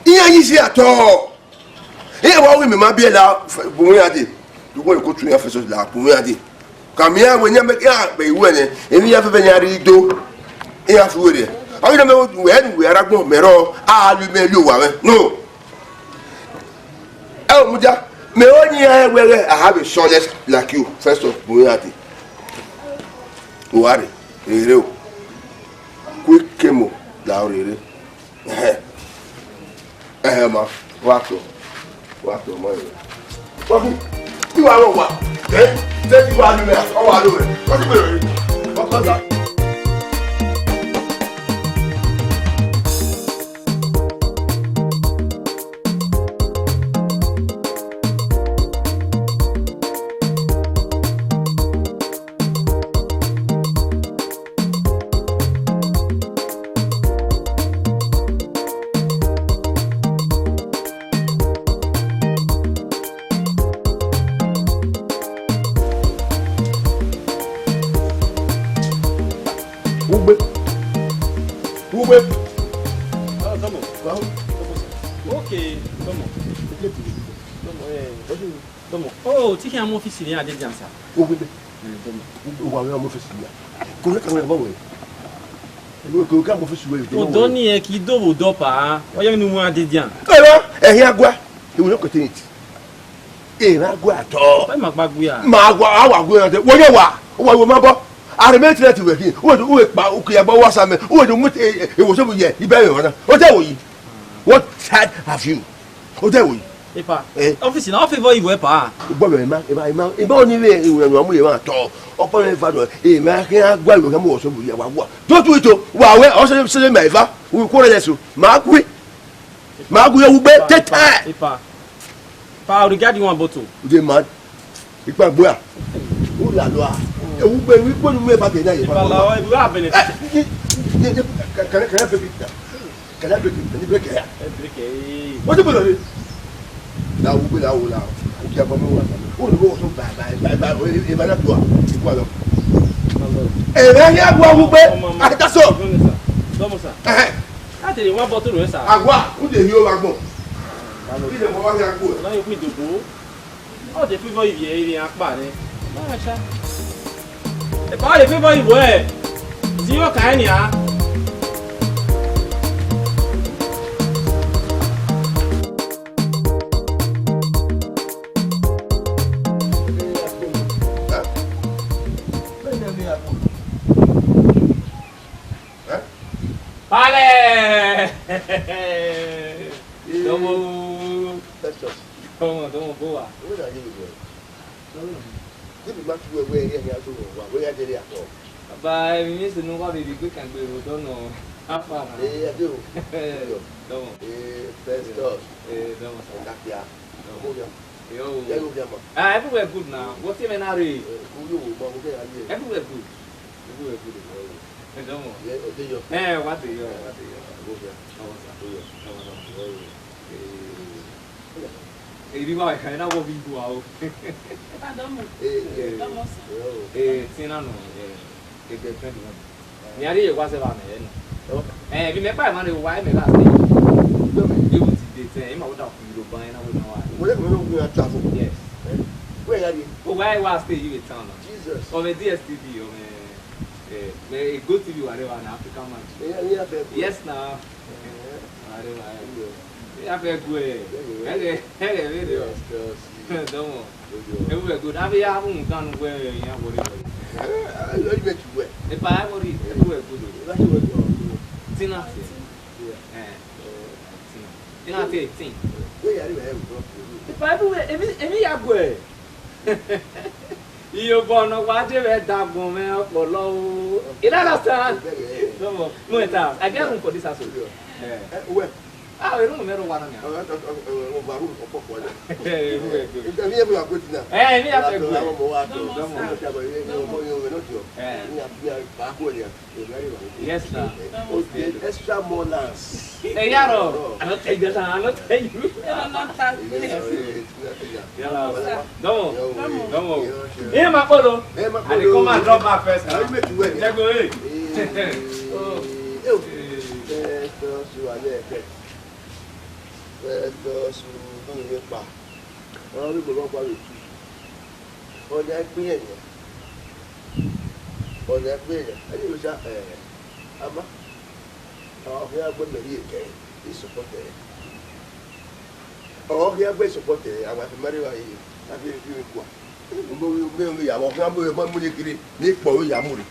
Iran yi isi at all. Iran wa wẹ mẹ ma biẹ la bu iran dee. Do wẹ do kọ tuẹ iran fẹsọ la bu iran dee. Khama iran wẹ iran mẹ iran vbe iwẹ nẹ, emwi iran fẹfẹ iran rhie do. Iran fi wẹ rriẹ. Ọ ghi na mẹ wẹ ẹdẹ wẹ ara gbọn mẹ rrọọ, a lu mẹ lu owa mwẹ. No. Ẹ o mudia, mẹ ọ yin iran wẹ ghẹ, I have a son like you, Festus, bu iran dee. Uwa rre, rere o. Quick kemo la rere. Ẹhẹn. Ẹhẹn ma, wa tọ. Wa tọ ma rere. Wa khin, I wa rọ wa. Eh? Te I wa lu mẹ, ọ wa lu mẹ. Wa ti bẹrẹ. Wa kọ sa. Ugbe. Ugbe. Ah, come on. Wow. Okay, come on. Come on, eh. Come on. Oh, take care of office here, I did answer. Ugbe. Eh, come on. Ugbe, wa, wa, office here. Come on, come on, come on. Ugbe, come on, office here. Odọ ni ẹ kì í dòwò dọ́pà. Ọyẹ́ mi ni wọ́n á dé díàn. Ẹ lọ, ẹ̀yin agua. He will not continue it. Ẹ ma gua at all. Ẹ ma gba gua. Ma gua, a wa gua na. Wo yo wa. Wo wo ma bo. Are me tire ti we ki. Wo do we pa, o ki ya gba wa sa mẹ. Wo do mu e wo so bu ye. Ibe re wa na. O de wo yi. What side have you? O de wo yi. Epa. Eh. Office na, ọ favour iwe pa. O gbọ mẹ ma, e ma, e ma, e ma ni we, e wo mu ye ma tọ. Ọkpọ mẹ fa do. E ma kẹ a gua yo kẹ mo wo so bu ye wa gua. Don't do it o. Wa we, o se se me va. We quarrel so. Ma gui. Ma gui, Ugbe, take time. Epa. Pa, regarding one bottle. You dey mad? Ipa gboya. Who la lo a? Ugbe, we go to me back there. Epa la, we have been. Can I, can I break it? Can I break it? Can you break it? Break it. What do you mean? La Ugbe, la wo la. O ki a ba mi wa. O ni go so bye bye bye bye. E ba na do a. Ipa lo. E ba ya gua Ugbe. Ati ta so. Come on, sir. Eh. Láti lè wá bọ́ tó rẹ̀ sà. Àwa, ó lè yí ó wa gbọ̀n. Kí lè mọ wá ní agbo ẹ̀? Ọlọ́run kún ìdòdó. Ó lè favour ìrì ẹ̀, ìrì apá rẹ̀. Báyọ̀ ṣá. Ẹ̀pà ó lè favour ìwọ ẹ̀. Tí yóò kà ẹ́ nìyà. Bẹ́ẹ̀ ni, ẹ ní agbo. Ẹ́? Palẹ̀! Dọmọ. Festus. Dọmọ, dọmọ, bọ wa. Wẹ na ye vbe? Dọmọ. Debi ma tu wẹ wẹ, ẹ ya do wa, wẹ ya dẹrẹ atọ. Baba, emwi mwẹ sẹ ne uwa vbe rhie egbe kan gbe vbe odọ nọ. Afa na. Eh, ade o. Dọmọ. Eh, Festus. Eh, dọmọ, sir. Ọga kia. Dọmọ. Ọmọ ya. Yo. Ya yo ya ma. Ah, everywhere good now. What you mean, Harry? Eh, ku yo wo ma, wo ke ya ye. Everywhere good. Everywhere good. Eh, dọmọ. Ye, o de yo. Eh, wa de yo, wa de yo. Wo ya. Dọmọ, sir. Wo ya. Dọmọ, dọmọ. Yo. Eh. Eri wa ka na wo bi du a o. Dọmọ. Eh, eh. Dọmọ, sir. Yo. Eh, tin na nọ. Eh. Ebe friend wọn. Mẹ a rhie ye owa zẹ vbe amẹ nọ. Ọ. Eh, vbe mẹ kpa emwa rre owa, mẹ gha stay. Yo, mẹ. Even till date, eh, ima wẹ da ku Yoruba, na wẹ ma wa. Wẹ, wẹ, wẹ, wẹ, travel. Yes. Eh? Wẹ ya rhie? Oh, why, why stay you in town now? Jesus. Ọ mẹ D S T V, ọ mẹ, eh, mẹ Go T V wa rre wa na, African Magic. Eh, yeah, yeah, yeah. Yes, na. Eh. Wa rre wa. Yeah. Ya fẹ gu ẹ. Yeah, yeah. Ẹghẹ, ẹghẹ vbe rre. Yes, yes. Dọmọ. Everywhere good. Avbe ya mu dan wẹ iran wọrẹ wẹ. Eh, eh, you make it well. Epa, everywhere good. That's what you want. Tina. Yeah. Eh. Tina. Tina te tin. Where you are, where you from? Epa, everywhere, emi, emi ya gu ẹ. Iyobọ nọ wa je vbe dagbọn mwẹ ọkpọlọ o. You understand? Yeah, yeah, yeah. Dọmọ, no, enter. I get room for this house. Yeah. Eh. Eh, where? Ah, erhunmwu mwẹ rre owa na nian. Ọ, ọ, ọ, ọ, ọ, wa ru ọkpọkpọ ya. Eh, erhunmwu ẹgbẹ. Emwi, emwi a gu ẹtin na. Eh, emwi a fẹ gu ẹ. Dọmọ, dọmọ. Dọmọ, dọmọ. Eh. Emwi a, emwi a ba ku ẹ nian. Yes, sir. Extra more lands. Eh, yarọ. I no tell you that, I no tell you. Yala. Dọmọ. Dọmọ. Iran ma kpolo. I dey come and drop my first. How you make it well? They go, hey. Oh. Eh, oh. Eh, Festus, you are there. Festus, you do me pa. Ọ rhie igbe ọkpa vbe tu. Ọ ya ikpe irẹn nian. Ọ ya ikpe irẹn nian. Ẹ i re osa, eh, ama. Ọ khian gbe mẹ rhie kẹ, I support ẹre. Ọ khian gbe support ẹre, a wa fi ma rre evbare, a fi fi kua. Mo, mo, mo, mo ya, ọ khian mo, mo, mo ye kiri, ne I kpọ ya mu rre.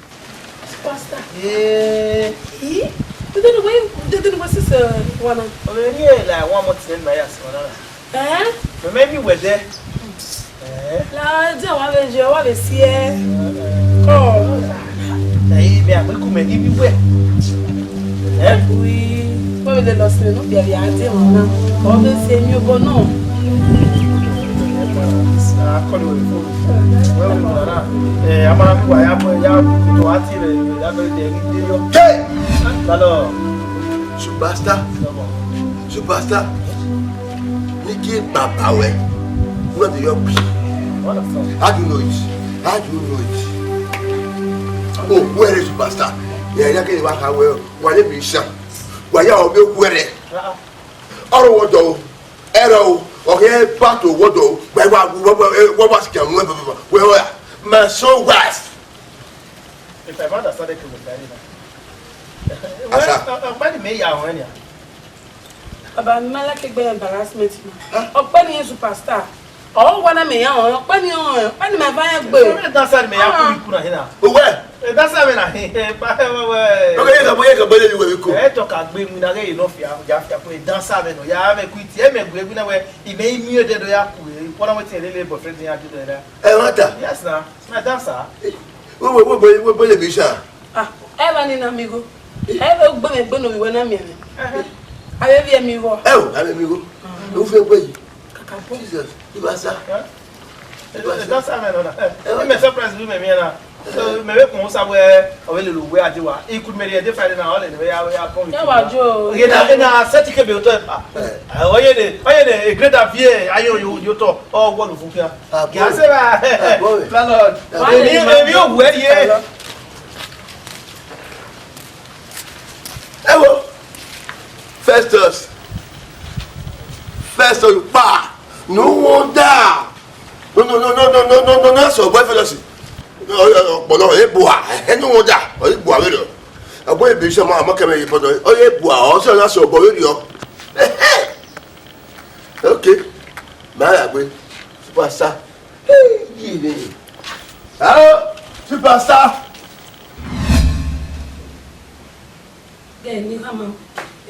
Pastor. Eh. Ih? Dede ne uwẹ, dede ne uwẹ sisi wa na? Ọ vbe rhie la one month nẹ ma ya sẹ ọna na. Eh? Mẹ, mẹ miẹn uwẹ dẹ. Eh? La, de wa vbe ye, wa vbe si ẹ. Ọ. Ẹ, mẹ a gbe ku mẹ ni bi wẹ. Eh? Ui, wa vbe lele ọse ne ọ biẹ vbe a de wọn na. Ọ vbe si ẹ miẹn obọ nọ. A call you on the phone. Wẹ wẹ na. Eh, a ma na wa ya, ya to a ti rẹ, ya bẹrẹ de ni de yọ. Hey! Lalo. Superstar. Superstar. Nike baba wẹ. Wẹ de yọ. How do you know it? How do you know it? Oh, where is superstar? Yeah, yeah, okay, wa ha wẹ. Wa le mi sha. Wa ya obi where. Ọrọ wọdọ o. Ẹrọ o. Okay, part of wọdọ o. Wa, wa, wa, wa, wa, wa, wa, wa, wa, wa, wa, my soul was. If I understand the people, very nice. Asa. Well, uh, uh, ọkpẹni mẹ ya ọnrẹn nia. Baba, mi ma like egbe embarrassment na. Huh? Ọkpẹni yen superstar. Ọ wa na mẹ ya ọnrẹn, ọkpẹni ọnrẹn, ọkpẹni ma va ya gbe. Ẹ, dancer mẹ ya ku ikun na hena. Uwẹ. Ẹ, dancer mẹ na hin. Ẹ, pa, ẹ, wẹ, wẹ. Okay, ye ka bo, ye ka bo le yuwe ko. Ẹ, tọ ka gbe mu na ge no fia, ya fia ko dancer mẹ no. Ya mẹ ku iti, ẹ mẹ gbe gbe na wẹ, I mẹ I miẹn dẹ do ya ku. Ẹ, ipọ na wetin ẹ lele boyfriend ya do dẹ. Ẹ, wa ta. Yes na. Na dancer. Wo, wo, wo, wo, wo, wo, le mi sha. Ah, ẹ va ni na mi igho. Ẹ vbe gbe mwẹ egbe ne ovbi wẹ na miẹn mwẹ. Ẹhẹn. A vbe viẹ mi vbọ? Ẹ o, a vbe mi igho. U fe egbe yi. Kaka bọ. Jesus, I ba sa. Ẹ? I ba sa. Ẹ, dancer mẹ nọ na. Ẹ, ẹ, mẹ surprise bi mẹ miẹn na. So, mẹ vbe kpọnmwẹ osa wẹ, ọ vbe lele uwẹ a je wa. I could marry a day Friday na, ọ lele vbe ya, ya come with you. Ẹ wa jo. Ẹ na, ẹ na, set ke be otọ. Ẹ. Ọ ye ne, ọ ye ne, a great avie, aye o, yo, yo tọ. Ọ wọ lu fun kia. Abo. Kia se ba. Abo. Landlord. Abo. Èmi, èmi ò wẹ̀ yé. Ẹ wo, Festus, Festus, pa, no wonder. No, no, no, that's your boy Festus. Ọpọlọ ebo a, no wonder. Ebo a vẹ lọ. Abo ebi sọ ma, ma kẹmẹ ye pọtọ. Ebo a, ọ sọ na sọ ọbọ vẹ lọ. Okay, ma ya gbe. Superstar. Hey, yìí ni. Hello, superstar. Bẹ́ẹ̀ ni, mama.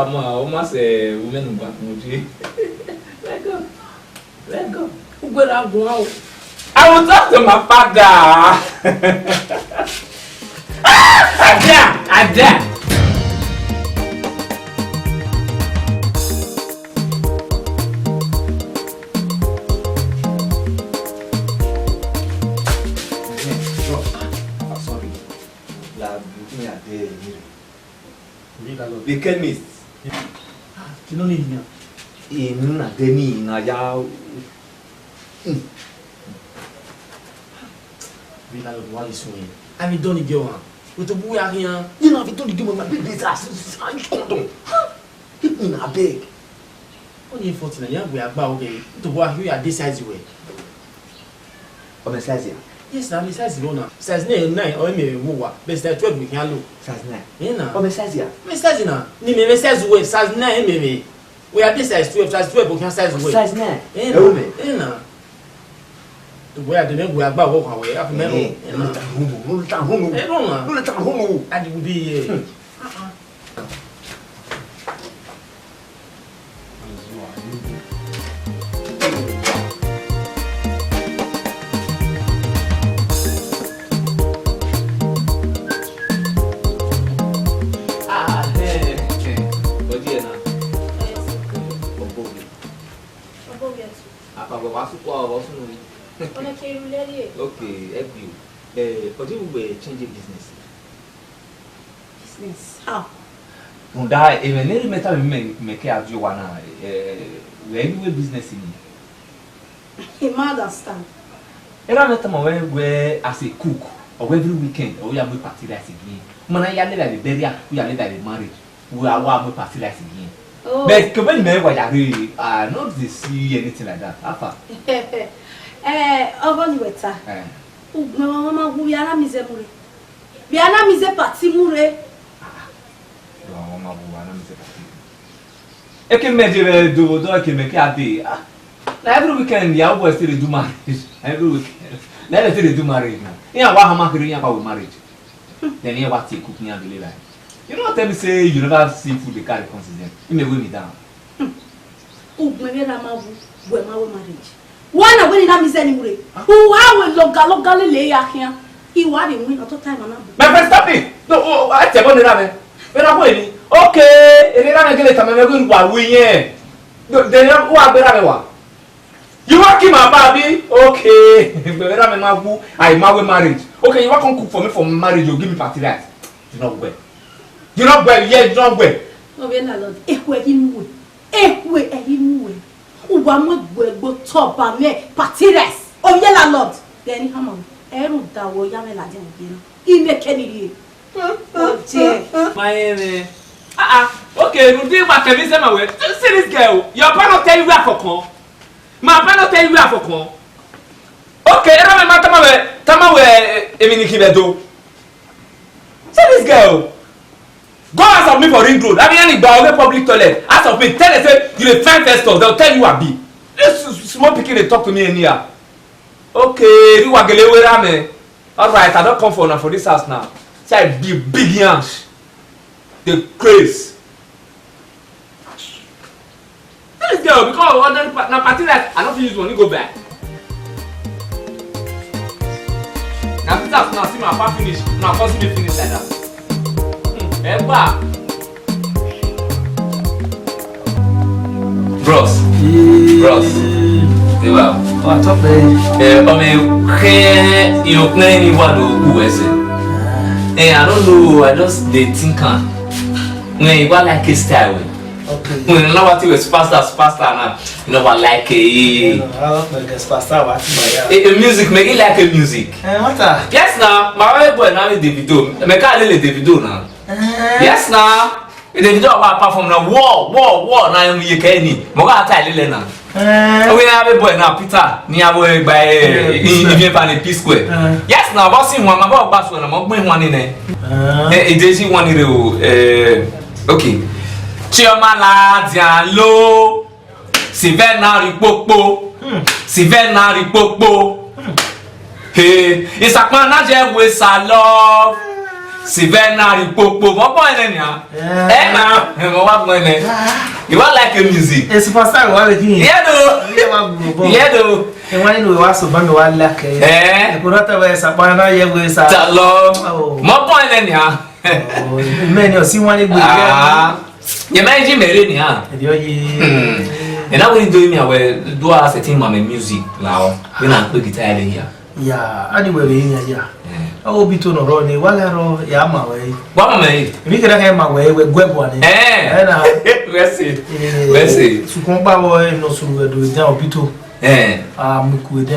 wa ma, ọ ma sẹ umẹ ne ugbakun je. Let go. Let go. Ugbera guan o. I will talk to my father. Ah, Ada, Ada. Sorry. La, you give me a day. Orí la lọ. The chemist. Kí ló ní ìyàn? Èmi nà dé ní ìyàn ya. Orí la lọ wá lè sùn yìí. Àmì dọ́ni jẹ́ wọn. Kò tó bú ya kí yan. Yín náà fi tó ní dìbò máa bí bí sá sí sí máa ń kọ́ tó. Hípù náà bẹ́ẹ̀. Ó ní forty na, yan gbe agba oge. Tó bú wa kí ya dé size wẹ̀. Ọ mẹ size ya? Yes na, mi size lo na. Size nine, nine, ọ mẹ wo wa. But size twelve we can lo. Size nine. Eh na. Ọ mẹ size ya? Mi size na. Ni mi mi size we, size nine mi mi. We are this size twelve, size twelve we can size we. Size nine. Eh na. Ẹ wo mẹ? Eh na. We are the men we are about work away. Afi mẹ lo. Eh, eh na. No le tan hunu, no le tan hunu. Eh, no na. No le tan hunu. Adi will be here. Hmm. Uh-uh. Ah, eh, eh. Body na. Yes. Oboge. Oboge tu. Apa, baba, suku, baba, sunu. Ọnẹ ke ru lẹri e. Okay, help you. Eh, body we change business. Business? How? Rhunmwuda emwi ne erha mẹ tama mẹ, mẹ ke a die owa na, eh, wẹ vbe uwu business ni. I ma understand. Erha mẹ tama wẹ, wẹ as a cook, ọ wẹ every weekend, ọ ya mu party rice again. Ma na ya leva vbe burial, u ya leva vbe marriage, u ya wa mu party rice again. Oh. But kevbe ne mẹ wa ya rre, I no dey see anything like that. How far? Eh, ọgọ ni wẹ ta. Eh. Ugbẹn ọmwa ma wu ya na mi zẹ mu rre. Vbe a na miẹn ize party mu rre. Ah, do a ma bu a na miẹn ize party. Eke mẹ je vbe do do eke mẹ ke a dee. Ah, na every weekend ya boy still dey do marriage. Na every weekend. Na dem still dey do marriage now. Iran wa hama kere iran pa we marriage. Then iran wa take cook iran deliver. You no tell me say you never see food dey carry come since then. He may weigh me down. Ugbẹn vbe erha ma wu, wẹ ma wẹ marriage. Wa na wẹ ne I na miẹn ize ni mu rre. U wa wẹ lọga lọga lele ya khian. I wa rhie iwinna tota ima na bu. My friend, stop it. No, oh, oh, a tẹ ẹbọ ne erha mwẹ. Vbe na hu emwi? Okay, ene erha mwẹ gele tama mwẹ wẹ wa ru iyẹn. No, then u wa gbe erha mwẹ wa. You wan kill my papa abi? Okay. Vbe erha mwẹ ma wu, I ma wẹ marriage. Okay, you wan come cook for me for marriage, you give me party rice. You no well. You no well, yeah, you no well. No be landlord. Ekhue ghi mu wẹ. Ekhue ẹre I mu wẹ. U wa mu egbe egbe otọ ba mwẹ party rice. Ovbi landlord. Then I hama wẹ. Ẹ rhunmwuda wẹ ọ ya mwẹ ladian vbe na. I neke ni rhie. Oje. Ma rẹn mwẹ. Ah, ah. Okay, rhunmwuda wa kẹ mwẹ zẹ ma wẹ. See this girl. Your papa no tell you where for come. My papa no tell you where for come. Okay, erha mwẹ ma tama wẹ, tama wẹ, eh, emwi ne I khin vbe Ẹdo. See this girl. Go ask of me for Ring Road. I mean, any gba public toilet. Ask of me. Tell them say you dey find Festus. They'll tell you abi. This small pikin dey talk to me anyhow. Okay, you wa gele wera me. All right, I don come for una for this house now. Say I be big yansh. The craze. This girl, because ordinary pa-, na party like I no fit use money go buy. Na pizza una see my papa finish, una come see me finish like that. Hmm, ever. Bros. Bros. Ewa. Wa top eh. Eh, ọmọ ẹgbẹ́ ìyọkùnrin ni wà lóògùn ẹsẹ̀. Eh, I don't know, I just dey think am. When you go like a style. Okay. When you know what you was superstar, superstar now. You know what like a. How like a superstar, what you. A, a music, make it like a music. Eh, what a? Yes, now. My boy now is Davido. Me can't really Davido now. Eh. Yes, now. Davido wa perform na war, war, war na, you can any. Mo ga ta ile na. Eh. We have a boy now, Peter. Ni abo gba eh, in, in P Square. Eh. Yes, now, boss, in one, my boy, pass one, mo gbin one in there. Eh, it is one in the, eh, okay. Chioma la dia lo. Sivẹ na rhie ikpokpo. Hmm. Sivẹ na rhie ikpokpo. Hmm. He, isakpan na je we sa lọ. Sivẹ na rhie ikpokpo. Mo gbọ́ ẹnẹ nia. Yeah. Eh, na, mo wa gbọ́ ẹnẹ. Ah. You wa like the music? A superstar wa be kin. Yeah, though. Yeah, wa gbọ́. Yeah, though. E wa ni wa so band wa like. Eh. E ko na ta we isakpan na je we sa. Sa lọ. Oh. Mo gbọ́ ẹnẹ nia. Oh, many o si wan egbe. Ah. Ye ma ji mere ni ha. Edio yi. Hmm. Ena we do mi awe do a setting ma me music now. We na play guitar ya. Ya, ani we be mi ya. Eh. Awo bi to no ro ni, wa la ro, ya ma we. Wa ma me. Mi kere ka ma we, we gwe bo ni. Eh. Eh, na. We see. Eh, we see. Sukun pa wo, eh, no suru we do ja obito. Eh. Ah, mu ku de.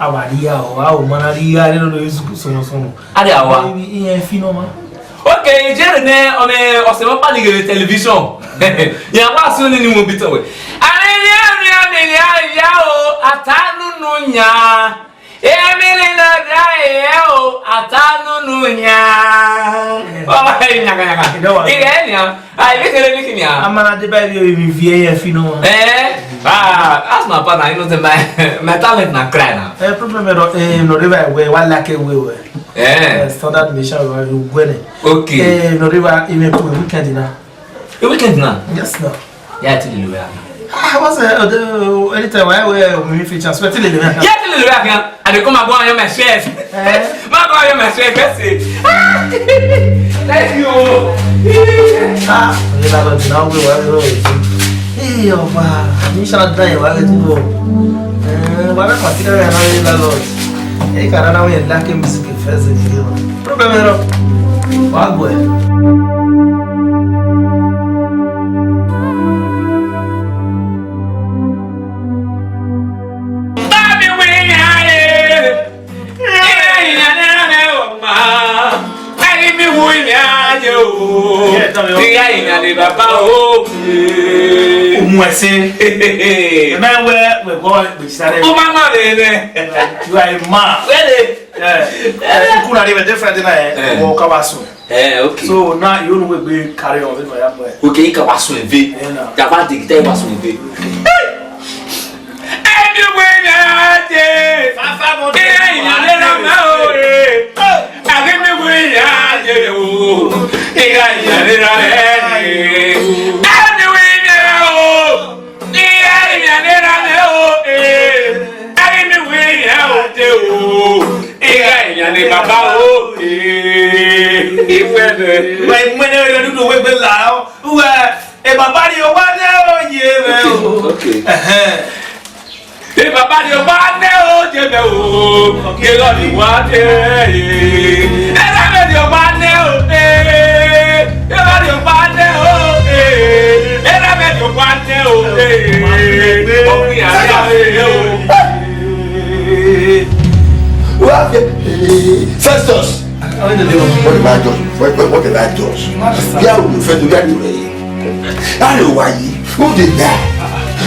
Avariya o, a o ma na rhie igho rre nọ, isuku sọmọ sọmọ. A de awa. Iye fi nọ ma. Okay, jere nẹ ọmọ ọsẹ mọ pali ghe television. Ya wa sun ni ni mo bi tọwẹ. Amiri, amiri, amiri, ya o, ata nunu nya. Emiri na da e o, ata nunu nya. Ọ, nyaga, nyaga. Ighe nia. Ah, ibi kere ni kini a. Amana de ba ibi oyi mi vi e fi no. Eh? Ah, that's my partner. You know, the, my, my talent na cry now. Eh, problem ero, eh, no river we, wa like we we. Eh. Eh, standard mission we, we gwene. Okay. Eh, no river, even to weekend na. A weekend na? Yes, no. Yeah, till you were. Ah, what's the, the, anytime I wear, we feature, sweat till you were. Yeah, till you were. I dey come and go on my shirt. Eh? Ma go on my shirt, let's see. Thank you. Ah, we la lo na we wa lo. Eh, ọba, mi sha da e wa le tu go. Eh, wa na pati ka na we la lo. Eh, ka na we la ke music first, you know. Problem ero. Wa gwe. Tami wi ni aye. Ighe iyan ne erha mwẹ o ma. Ẹghe mi wu iyan ye o. Ighe iyan ne baba o. Umu ẹse. Ẹmẹ wẹ, wẹ bọ, wẹ sare. O ma ma vbe nẹ. You are a man. Where dey? Eh, eh, school na dey different na, eh. Eh. Wo ka wa sun. Eh, okay. So now you know we be carry on with my boy. Okay, you can was so eve. Yeah, now. Ya ba dig dey was so eve. Anyway, na dey. Fafa mo dey. Ighe iyan ne erha mwẹ o, eh. Anyway, na dey o. Ighe iyan ne erha mwẹ, eh. Anyway, na o. Ighe iyan ne erha mwẹ o, eh. Anyway, na o dey o. Ighe iyan ne baba o, eh. Ife ne. Wẹ, mẹ ne rẹ dudu wẹ gbe la o. Wẹ, e baba ni o wa ne o ye vbe o. Okay. Ẹhẹn. E baba ni o wa ne o ye vbe o. Ke lọ ni wa de. E baba ni o wa ne o, eh. E baba ni o wa ne o, eh. E baba ni o wa ne o, eh. O ki ya ya, eh, o. What happened? Festus. What about Josh? What, what, what about Josh? Yeah, we first we are ready. I know why you. Who did that?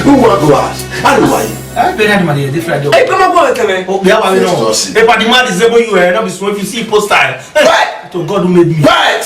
Who want to ask? I know why you. I pay that money a different job. Hey, come on, go and tell me. Oh, yeah, well, no. Festus. If I demand is able you, eh, not be small if you see post time. What? To God who made me. What?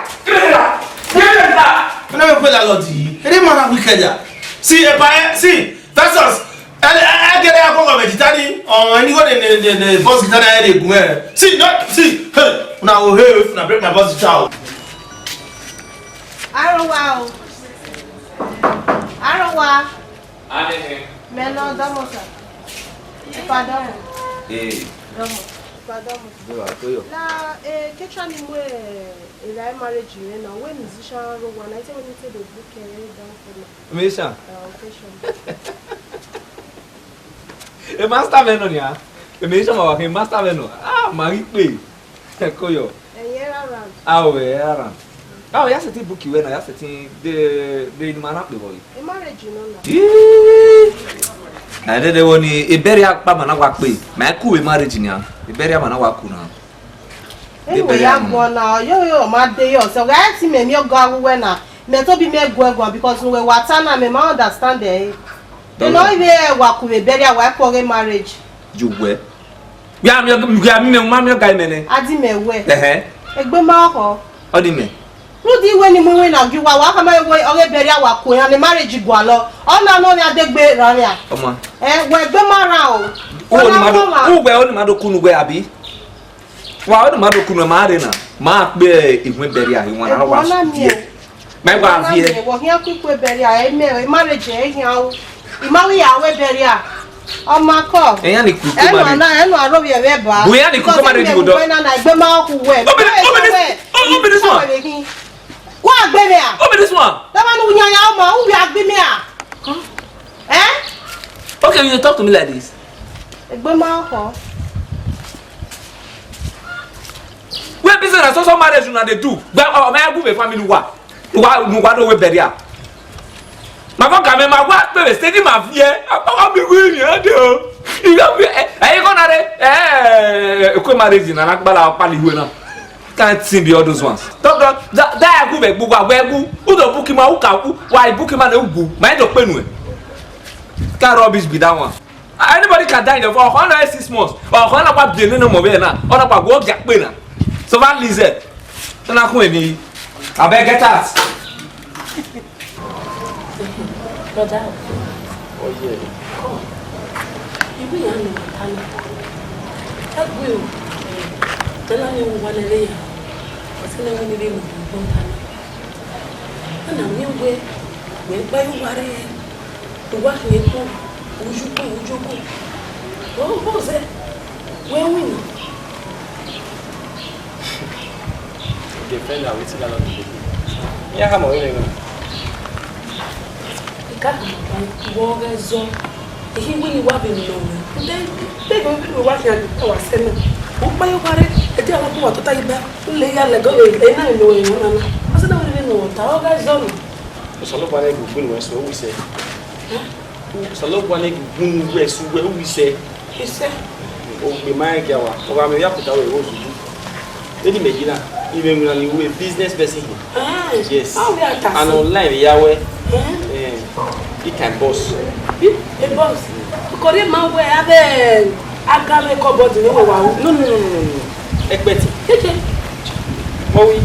Get out! Get out! Una me pela lọdi. Ere ma na wi kẹja. See, epa, eh, see, versus. Ẹgẹdẹ ya kọkọ vbe jita ni. Ọ, ẹni wo de, de, de, de boss guitar na ẹre gun ẹ. See, no, see. Hey, una wo, hey, if una break my boss guitar o. Arowa o. Arowa. Adehe. Mẹ nọ dọmọ sa. Ipa dọmọ. Ee. Dọmọ. Ipa dọmọ. Bro, akoyo. La, eh, kecha ni mu, eh, era marriage rẹ na, wẹ musician ro wa na, ite wẹ ni te do book ẹ down for now. Musician? Ah, occasion. E master mẹ nọ nia. E musician ma wa khin master mẹ nọ. Ah, ma ghi kpe. Koyo. Ẹyẹ ra round. Ah, oh, ẹyẹ ra round. Ah, oh, ya sẹtin book wẹ na, ya sẹtin de, de ni ma na kpe vbọ yi. E marriage nọ na. Ii. Na dede wo ni ebẹrẹ akpa ma na wa kpe. Ma ku e marriage nia. Ebẹrẹ ma na wa ku na. Enu wẹ ya guan na, ọ yo yo, ọ ma de yọ sẹ, ọ gha ti mẹ miẹn ọgọ avbe uwẹ na, mẹ tobọ imẹ guẹ guan, because ne uwẹ wa ta na, mẹ ma understand ẹre. Eno ivbe wa ku vbe burial, wa ku ọghe marriage. Ye uwẹ. Wia miẹn, wia miẹn, ma miẹn ọga imẹ nẹ. A di mẹ wẹ. Ẹhẹ. Egbe ma khọ. Ọ di mẹ. Rhunmwuda iwẹ ni mu iwinna gie uwa, wa khama wẹ ọghe burial wa ku iran ne marriage gualọ. Ọ na nọ ọnii a degbe rran ria. Ọma. Ẹ, wẹ egbe ma rran o. Uwẹ ọ ni ma do, uwẹ ọ ni ma do kunu wẹ, abi? Wa, ọ ni ma do kunu, ma rre na, ma kpe iwẹn burial, iwẹn na wa viẹ. Ma wa viẹ. Wọ khian ku ikue burial, ẹ mẹ, ẹ marriage, ẹ khian o. I ma wẹ ya wẹ burial. Ọ ma kọ. Ẹ yan ni ku ikue marriage. Ẹ nọ na, ẹ nọ aro vbe ẹvbo ba. Bu yan ni ku ikue marriage wo dọ. Because ẹ mẹ wẹ na, egbe ma ku wẹ. Open, open this, open this one. Wa gbe mẹ a? Open this one. Dama nu yan ya ọmọ, u ya gbe mẹ a? Eh? Okay, you dey talk to me like this. Egbe ma khọ. Wey be say na so so marriage una dey do. Gba ọ ma gu be family wa. Wa nu wa do we burial. Ma ko ka me ma wa pe be say di ma vie. Apa mi wi ni ade o. Iga mi e ko na re. Eh, ko marriage na na gbala pali we na. Can't thing be all those ones. Talk, talk, that, that I go back, but where go? Who the book him out? Who can, who, why book him and who go? My dog pen we. Can't rubbish be that one. Anybody can die in the fall. How na six months? Or how na pa bien no more na? Or na pa go get pain na? So what is it? So na come me. I beg get out. Brother. Oh yeah. Come. Ibu ya ni matana. Tagbe o. Tela ni wa lele ya. Ọsẹ na ni ri mu gbọn ta na. Ana mi we, we gba yo ware. Wa ni ko, uju ko, uju ko. O, o ze. We win. Defend her wetin that one dey do. Yeah, come on, wait a minute. Ika, wo ge zo. Ehi wini wa be mi lọghọ. Nde, nde go be wa khian wa se na. Wo pa yo bare, e dia wo wa tota iba. Le ya le go e na lo e na na. Asa na wo ni no ta o ga zo ni. Osanobua na gu gbinu ẹse, o wi sẹ. Osanobua ne gun uwẹ sẹ uwẹ, u wi sẹ. Isẹ. Ogbe ma rẹn gia wa, ọ gha mwẹ ya kota wẹ vbe ozudu. Vbene imẹ ye na, I mwẹ iwinna ni ru business person. Ah, yes. How we are. And online ya wẹ. Eh? Eh, I can boss. I, a boss. Because ma wẹ avbe a ga mwẹ cupboard ne wẹ wa ru. No, no, no, no, no, no. Ẹkpẹti. Keke. Mọwi.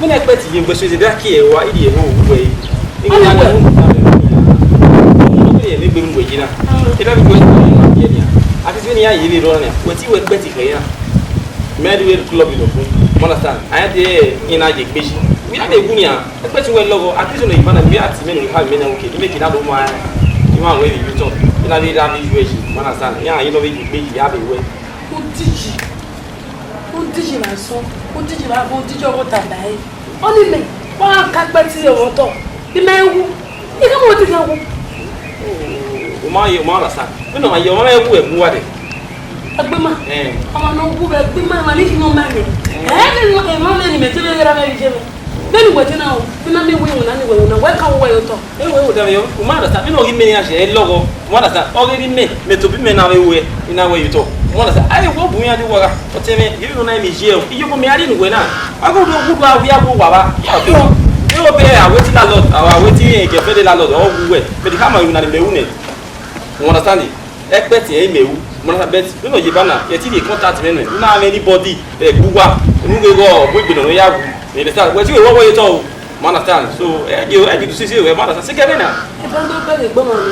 Mẹ na ẹkpẹti ye gbẹsẹ ẹzẹ da kie wa, I rhie ẹvbo vbe uwẹ. Ọ na wẹ. Ọ na wẹ ne egbe mu wẹ ye na. Ah. Ẹ da bi wẹ ye na. Ati si ni ya ye vbe rọ na. Wẹ ti wẹ ẹkpẹti khẹ ya. Mẹ de wẹ club in of. You understand? I had the in a je gbeji. We had a good year. Ẹkpẹti wẹ lọghọ, at least ọnọ ivan na, mi ati mẹ ne ha mẹ na, okay, I make it na do ma, I ma wẹ vbe U-turn. I na vbe ra vbe U S G, you understand? Ya, I no vbe ju gbe ya vbe wẹ. Udiji, udiji na sọ, udiji na vo, udiji ọgho ta da e. Ọni mẹ, wa ka ẹkpẹti ye ọmọ tọ, I mẹ wu, I ka mo ti ka wu. O ma ye, o ma understand? Mi nọ ma ye, o ma wu ẹwu wa dẹ. Ẹgbẹma. Eh. Ọmọ ne ọ wu vbe ẹgbẹma, ma ni hin ọmọ rẹ. Ẹ, ne emwa mẹ ni mẹ te vbe ghe ra mẹ vbe iye mẹ. Vbene uwẹ te na o, vbe na miẹn wẹ iwinna ni wẹ iwinna, wẹ ka wẹ ye otọ. Ewe, ewe, dame yo, u ma understand, mi nọ ghi mẹ iran ye lọghọ, u ma understand, ọ ghe rre imẹ, mẹ tobọ imẹ na vbe wẹ, I na wẹ ye otọ, u ma understand, a ye wẹ ọ bu iran de uwa gha, ọtẹn mwẹ, ghe vbene ọ na mẹ iye o, iyobọ mẹ a rhie ne uwẹ na, a ghi do gu do a wia gu wa vba, okay, I hope, eh, a waiting landlord, a waiting, eh, girlfriend landlord, ọ wu wẹ, but I ka ma iwinna ni mẹ ru nẹ, u understand? Expect ẹre imẹ ru, mọna bet ne nọ ye ba na, ẹ ti rhie contact mwẹ nẹ, u na mwẹ anybody vbe ẹgbẹ uwa, unu ghe ghe ọ bu egbe nọ ya wu, you understand? Wẹ ti wẹ wọ ye tọ o, ma understand. So, ẹ je, ẹ je du sisi wẹ, ma understand. Sikẹ vbe na. Ẹ ba do bẹghe egbe ọmwa nẹ,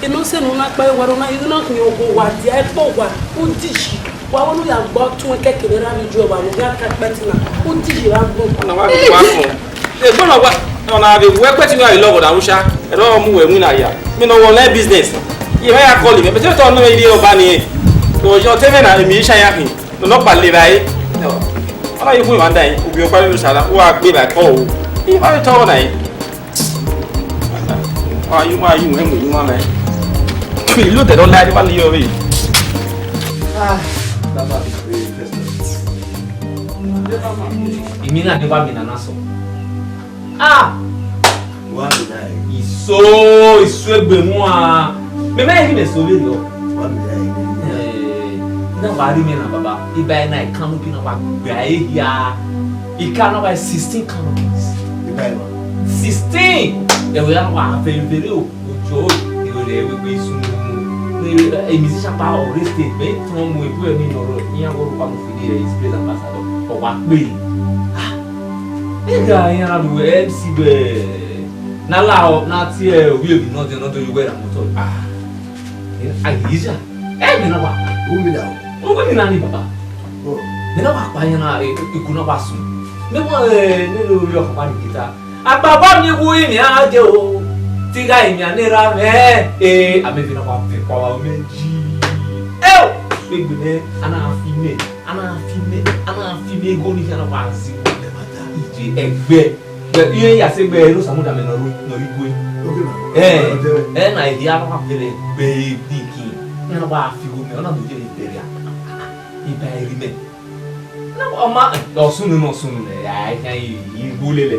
ẹ nọ sẹ ne u na kpa ẹre uwa, ne u na, ne u na khian ogun uwa, dia ẹkpo uwa, u di yi. Wa wẹ ne u ya gba ọtẹn kẹkẹ ne erha vbe iye uwa, ne u ya ka ẹkpẹti na, u di yi ra gbọn. Ọna wa gba fun. Egbe ọmwa wa, ọna vbe wẹ ẹkpẹti na ghi lọghọ na, u sha, ẹre ọ mu wẹ winna ya. Mi nọ wẹ online business. Iye mẹ ya call mẹ, mẹ te tọ nọ mẹ rhie ọba ni. Ọtẹn mwẹ na, emi sha ya khin. Nọ nọ kpa le vbe ẹre. Ọna ye hu emwa dan, ovbi ọkpa vbe sara, u wa gbe vbe ẹko o. Emwa vbe tọ na. Wa yu, wa yu, ẹ mu yu ma mẹ. Ilotẹ nọ la, wa le yọ vbe. Ah, baba. Imi na de ba mi nana sọ. Ah! Wa mi na e. Iso, iso egbe mu a. Mẹ ma ghi mẹ so vberriọ. Wa mi na e. Eh, na wa rhie mẹ na, baba. Iba na, I canopy na wa gbe a hia. I ka na wa sixteen canopies. Iba na. Sixteen! Ẹvbo ya wa vẹ vberriọ. Ojo, iro rẹ wegbe isun. A musician pa Oyo State, mẹ tọn mu ebu ẹmwẹ nọ rọ, iran wọ ru pa mu fidi ẹ, his praise ambassador. Ọ wa kpe. Ah, ẹ gha iran na do M C vbe na la ọ, na tie ovbi obi nọ de, nọ do ye uwẹ ra moto. Ah, Aisha, ẹ mẹ na wa. Who me now? Who me na ni, baba? Oh. Mẹ na wa kpa iran na, e, e, eku na wa sun. Mẹ wa, ẹ, mẹ rhie orhiọn ọkpa ni guitar. Agbagba miẹn iwu inian dee o, te I gha inian ne erha mwẹ, e, amẹ vbe na wa vẹ kua wa mẹ yi. Eo, egbe nẹ, a na fi mẹ, a na fi mẹ, a na fi mẹ igho ni khian na wa zi. Ije ẹgbẹ. Bẹ irẹn ya sẹ egbe ẹre Osamuda mẹ nọ ru, nọ ru igue. Ẹ, ẹ na hia na wa vẹrẹ egbe dinkin. Iran na wa fi igho mẹ, ọ na do ye vbe bẹrẹ a. Iba ẹre mẹ. Ọ ma, ọ sunu, ọ sunu nẹ, a i khian i, i wu lele.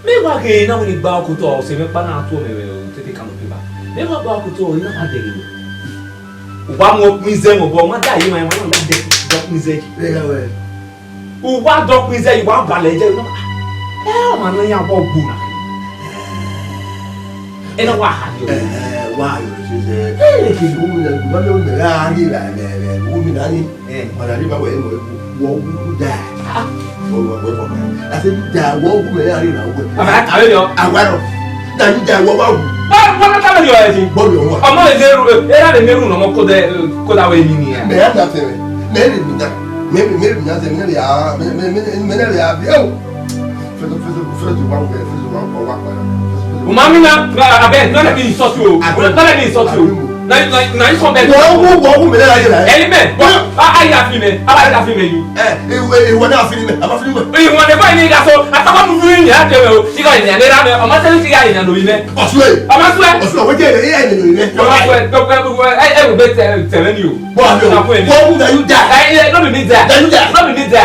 Mẹ wa ghe na wẹ ne I gba okotọ, ọse mwẹ kpa na tuẹ mẹ vbe otete canopies ba. Mẹ wa gba okotọ, I na wa dẹghe. U wa mu ọkpẹn izẹ mwẹ obọ, u ma da ye ma, u ma da dẹ ọkpẹn izẹ yi. Vbe gha wẹ? U wa dẹ ọkpẹn izẹ yi, u wa balẹ ẹdẹ, u na, ẹ, ọmwa ne ọ yan vbe ọgbo na. Ẹ na wa ha yo. Ẹ, ẹ, wa yo, se, se. Ẹ, ke u na, u ma le, u na gha ghi ra, ra, ra, u mi na ni. Ẹ. Ọna ni ba wẹ, wẹ, wọ wu da. Ah. Wọ, wọ, wọ, wọ. A se da, wọ wu mẹ ya ri na wẹ. Ama, a bẹ yọ. Awa rọ. Da ni da wọ wa wu. Wa, wa na ta mẹ yọ ẹ ti. Bọ yọ wa. Ọmọ le meru, ẹ, era le meru nọ mọ ko dẹ, ko da wẹ ni ni ya. Mẹ ya da fẹ mẹ. Mẹ le mi da. Mẹ, mẹ, mẹ le mi da fẹ mẹ, mẹ le ya, mẹ, mẹ, mẹ, mẹ le ya bi o. Fẹsọ, fẹsọ, fẹsọ wa wẹ, fẹsọ wa, wa, wa pa. U ma mina, abeg, don't let me insult you o. Don't let me insult you. Na, na, na insult me. Wọ wu, wọ wu mẹ na ye na. Ẹyin mẹ, a, a ya fi mẹ, a ya fi mẹ yi. Ẹ, ìwọ, ìwọ náà fi mẹ, a ma fi mẹ. Ìwọ ni báyìí ni ká sọ, a ta bá mu fi yín ni a jẹ mẹ o. Ìgbà yìí ni a lè ra mẹ, ọmọ sẹ́ni ti yà yìí ni a lò yìí mẹ. Ọ̀ṣun ẹ̀. Ọmọ sùn ẹ̀. Ọ̀ṣun ẹ̀, wọ́n jẹ́ ẹ̀ ẹ̀ ẹ̀ ẹ̀. Ọmọ sùn ẹ̀, ẹ ẹ ẹ ẹ tẹ̀lé ni o. Bọ́ a bẹ o. Wọ́n wú na yóò dà. Ẹ ẹ, no be me dà. Na you dà. No be me dà.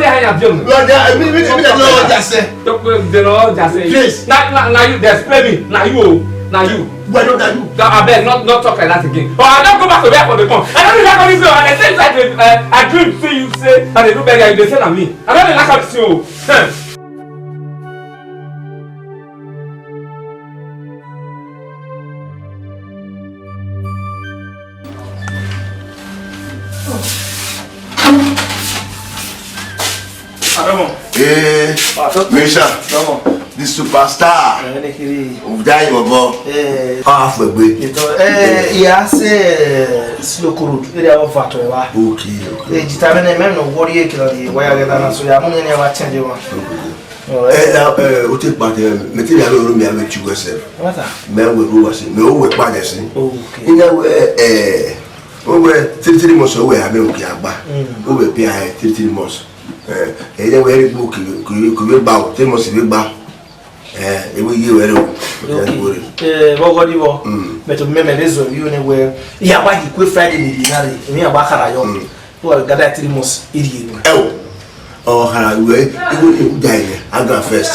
dey high and beyond. Lord, I mean, we dey love just say. Talk with the Lord just say. Please. Na, na, na you dey explain me. Na you o. Na you. Well, no, na you. No, abeg, not, not talk like that again. Or I don go back to where I for dey come. I no dey like all this thing. And I say inside the, uh, I dream say you say, and they do beg you, they say na me. I no dey like all this thing o. Hmm. Adọmọ. Eh, Adọmọ. Misha. Adọmọ. The superstar. Eh, ne kiri. Of that bobo. Eh. Ah, for gbe. Ito, eh, ya se, eh, slow crude. Ere abo fato eba. Okay, okay. Eh, jita mene, mene no worry e kilo ni, wa ya ghe na so ya, mu ne ni wa change wa. Okay. Oh, eh, eh, na, eh, o te pa te, me te ya lo ro mi ave chu we self. What? Me we ru wa si, me o we pa de si. Okay. Ina we, eh, o we three, three months o we ave o ki agba. Mm. O we pay, eh, three, three months. Eh, eh, ina we ri gbo ki, ki, ki we gba o, three months we gba. Eh, e we ye we ro. Okay. Eh, bo godi bo. Mm. Me to me me le zo yo ne we. Ya wa yi kwe Friday ni di na re. Mi ya wa khara yo. Mm. Well, gather three months, idiot. Ẹ o, ọ khara wẹ, ibo ni u da yẹ, aga first.